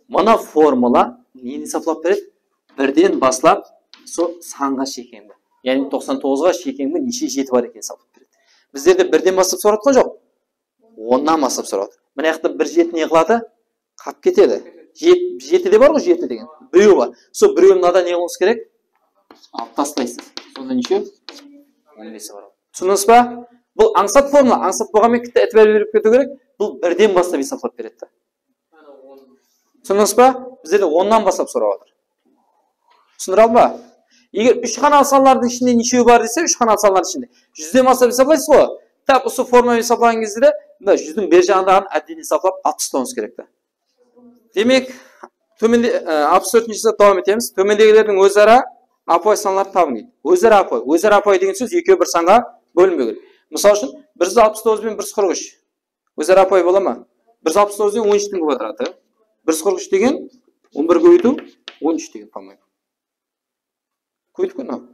Mına formula neni esaplap beredi? Birden baslap sol sanǵa shekemgi. Yaǵnıy toqsan toǵızǵa shekemgi neshe jeti bar ekenin esaplap beredi. Bizlerde birden baslap sorap atqan joq. Onnan baslap sorap atır. Mına jaqta bir jeti ne qıladı? Qalıp ketedi. Jet-, jetide bar ǵoy, jeti degen. Birew bar. Sol birewin mınadan ne qılıwıńız kerek? Alıp taslaysız. Sonda neshe? On besi bar. Túsindińiz ba? Bul ańsat formula, ańsat bolǵan menen kitti itibar berip ketiw kerek. Bul birden baslap esaplap beredi. Túsindińiz ba? Bizlerde onnan baslap sorap atır. Túsindire aldım ba? Eger úsh xanalı sanlardıń ishinde neshew bar dese, úsh xanalı sanlardıń ishinde júzden baslap esaplaysız ǵoy. Tap usı formula menen esaplaǵan gezde de, mına júzdiń ber jaǵındaǵın ábden esaplap alıp taslawıńız kerek te. Demek, tómende, e, alpıs tórtinshi esap dawam etemiz. Tómendegilerdiń óz-ara ápiwayı sanların tabıń deydi. Óz-ara ápiwayı. Óz-ara ápiwayı degen sóz ekewi bir sanǵa bólinbew kerek. Mısal ushın, bir júz alpıs toǵız benen bir júz qırq úsh. Óz-ara ápiwayı bola ma? Bir júz alpıs toǵız degen on úshtiń kvadratı. Bir júz qırq úsh degen on bir kóbeytiw on úsh degen, по-моему. Kóbeytip kóriń.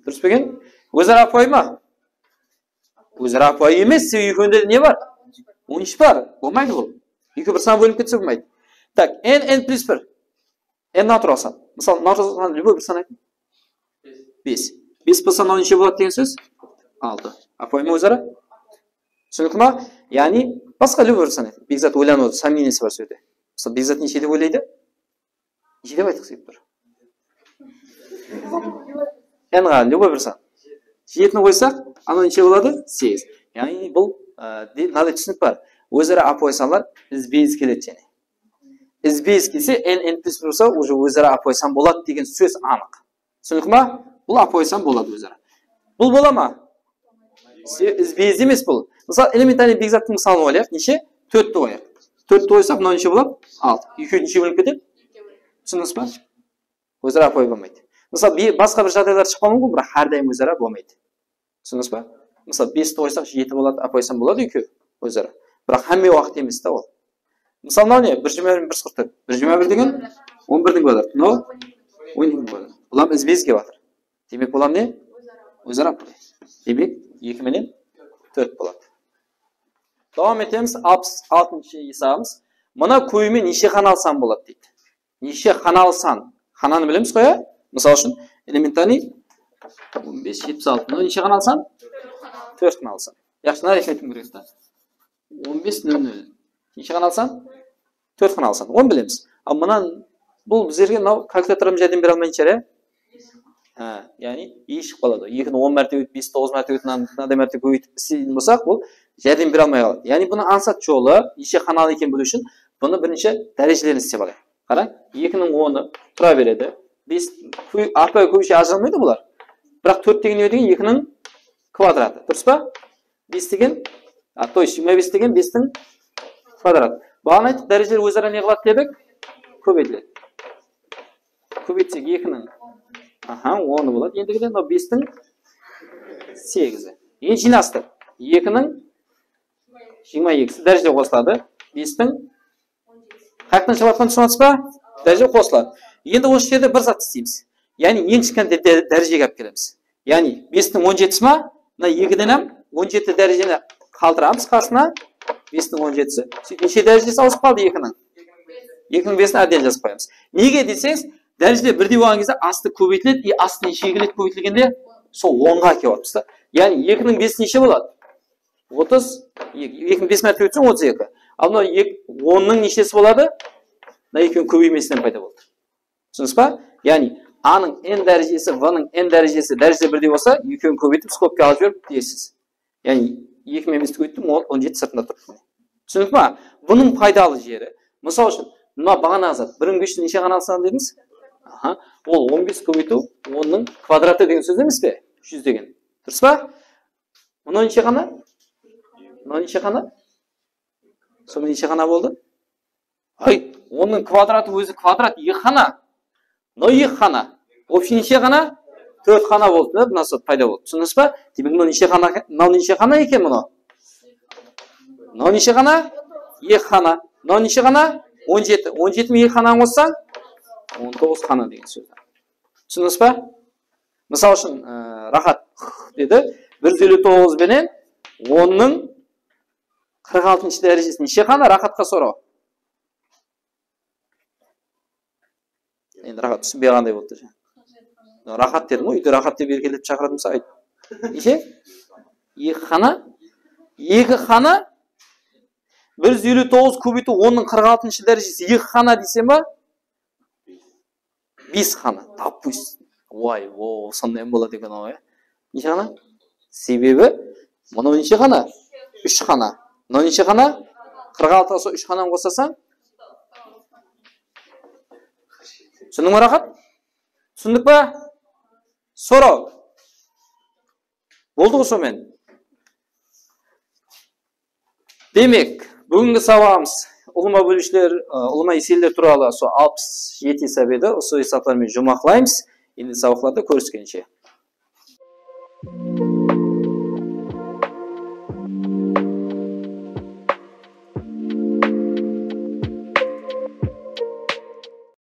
Durıs pa eken? Óz-ara ápiwayı ma? Óz-ara ápiwayı emes, sebebi ekewinde ne bar? On úsh bar. Bolmaydı bul. Ekewi bir sanǵa bólinip ketse bolmaydı. Tak, n, n plus bir. N natural san. Mısalı, natural san, любой bir san aytıń. Bes. Bes bolsa, mınaw neshe boladı degen sóz? Altı. Ápiwayı ma óz-ara? Túsinikli ma? Yaǵnıy, basqa любой bir san aytıń. Bekzat oylanıp otır, сомнениеsi bar sol jerde. Mısalı, Bekzat neshe dep oylaydı? Neshe dep aytqısı kelip tur? N ǵa любой bir san. Jetini qoysaq, anaw neshe boladı? Segiz. Yaǵnıy bul, e, de-, mınaday túsinik bar. Óz-ara ápiwayı sanlar izbe-iz keledi jáne. Izbe-iz kelse, n, n plus bir bolsa, уже óz-ara ápiwayı san boladı degen sóz anıq. Túsinikli ma? Bul ápiwayı san boladı óz-ara. Bul bola ma? Se-, izbe-iz emes bul. Mısalı, элементарный Bekzattıń mısalın oylayıq. Neshe? Tórtti qoyayıq. Tórtti qoysaq, mınaw neshe boladı? Altı. Ekewi neshe bólinip ketedi? Túsindińiz ba? Óz-ara ápiwayı bolmaydı. Mısalı, bi-, basqa bir jaǵdaylar shıǵıp qalıwı múmkin, biraq hár dayım óz-ara bolmaydı. Túsindińiz ba? Mısalı, besti qoysaq, jeti boladı, ápiwayı san boladı ekewi óz-ara. Biraq hámme waqıt emes ta ol. Mısalı, mınaw ne? Bir jigirma bir, bir qırq tórt. Bir jigirma bir degen on birdiń kvadratı. Mınaw on ekiniń kvadratı. Bulam izbe-iz kelip atır. Demek, bulam ne? Óz-ara ápiwayı. Demek, eki menen tórt boladı. Dawam etemiz. Alpıs altınshı esabımız. Mına kóbeyme neshe xanalı san boladı deydi. Neshe xanalı san? Xananı bilemiz ǵoy, ya? Mısal ushın, элементарный on bes, jetpis altı. Mına neshe xanalı san? Tórt xanalı san. Yaqshı, mına aytıp ketiwim kerek. On bes, nol nol. Neshe xanalı san? Tórt xanalı san. Onı bilemiz. Al, mınan, bul bizlerge mınaw kalkulyatorım járdem bere almaydı shıǵar, ya? Ha, yaǵnıy, eki shıǵıp qaladı. Ekini on márte kóbeytip, besti toǵız márte kóbeytip, mınaday márte kóbeytip isleytuǵın bolsaq, bul járdem bere almay qaladı. Yaǵnıy, bunıń ańsat jolı, neshe xanalı eken biliw ushın, bunı birinshi dárejelerin islep alayıq. Qara, ekiniń onı tura beredi. Bes, kó-, ápiwayı kóbinshe ajıralmaydı bular. Biraq tórt degen ne degen? Ekiniń kvadratı. Durıs pa? Bes degen, a, то есть jigirma bes degen bestiń kvadratı. Baǵana ayttıq, dárejeler óz-ara ne qıladı dedik? Kóbeytiledi. Kóbeytsek, ekiniń, aha, onı boladı. Endigi de mınaw bestiń segizi. Endi jıynastıq. Ekiniń jigirma ekisi dáreje qosıladı. Bestiń qayaqtan shıǵıp atqanın túsinip atırsız ba? Dáreje qosıladı. Endi usı jerde bir zat isleymiz. Yaǵnıy, eń kishkene de-, de-, dárejege alıp kelemiz. Yaǵnıy, bestiń on jetisi ma? Mına ekiden hám on jeti dárejeni qaldıramız qasına. Bestiń on jetisi. Sóytip, neshe dárejesi awısıp qaldı ekiniń? Ekiniń besin ádden jazıp qoyamız. Nege deseńiz, dárejeler birdey bolǵan gezde astı kóbeytiledi, e, astı neshege keledi kóbeytilgende? Sol onǵa kelip atırmız da. Yaǵnıy, ekiniń besi neshe boladı? Otız eki. Ekiniń bes márte ótseń, otız eki. Al, mına ek-, onnıń neshesi boladı? Mına ekewiniń kóbeymesinen payda boldı. Túsindińiz ba? Yaǵnıy, A-nıń N dárejesi, V-nıń N dárejesi, dárejeler birdey bolsa, ekewin kóbeytip, skobka alıp jiberip deysiz. Yaǵnıy, eki menen besti kóbeyttim, on, on jeti sırtında tur. Túsindik pa? Bunıń paydalı jeri. Mısal ushın, mına baǵanaǵı zat, bir mıń bes júz neshe xanalı san dedińiz? Aha. Ol on bes kóbeytiw onnıń kvadratı degen sóz emes pe? Júz degen. Durıs pa? Mınaw neshe xana? Mınaw neshe xana? Sonda neshe xana boldı? Ay, onnıń kvadratı ózi kvadrat, eki xana. Mınaw eki xana. Общий neshe xana? Tórt xana boldı, mına zat payda boldı. Túsindińiz ba? Demek, mınaw neshe xana, mınaw neshe xana eken mınaw? Mınaw neshe xana? Eki xana. Mınaw neshe xana? On jeti. On jeti menen eki xananı qossań, on toǵız xana degen sóz. Túsindińiz ba? Mısal ushın, e, Raxat dedi, bir júz eliw toǵız benen onnıń qırq altınshı dárejesi neshe xana? Raxatqa soraw. Endi Raxat túsinbey qalǵanday bolıptı. Raxat dedim ǵoy, úyde Raxat dep erkeletip shaqıratın bolsa ayt. Neshe? Eki xana? Eki xana? Bir júz eliw toǵız kóbeytiw onnıń qırq altınshı dárejesi eki xana deyseń ba? Bes xana, допустим. Way, o, sonday hám boladı eken-aw, ya. Neshe xana? Sebebi, mınaw neshe xana? Úsh xana. Mınaw neshe xana? Qırq altıǵa sol úsh xananı qosasań. Túsindiń be, Raxat? Túsindik pe? Soraw. Boldı ǵoy sonımen. Demek, búgingi sabaǵımız ulıwma bóliwshiler, ı, ulıwma eseler tuwralı sol alpıs jeti esap edi. Usı esaplar menen juwmaqlaymız. Endi sabaqlarda kóriskenshe.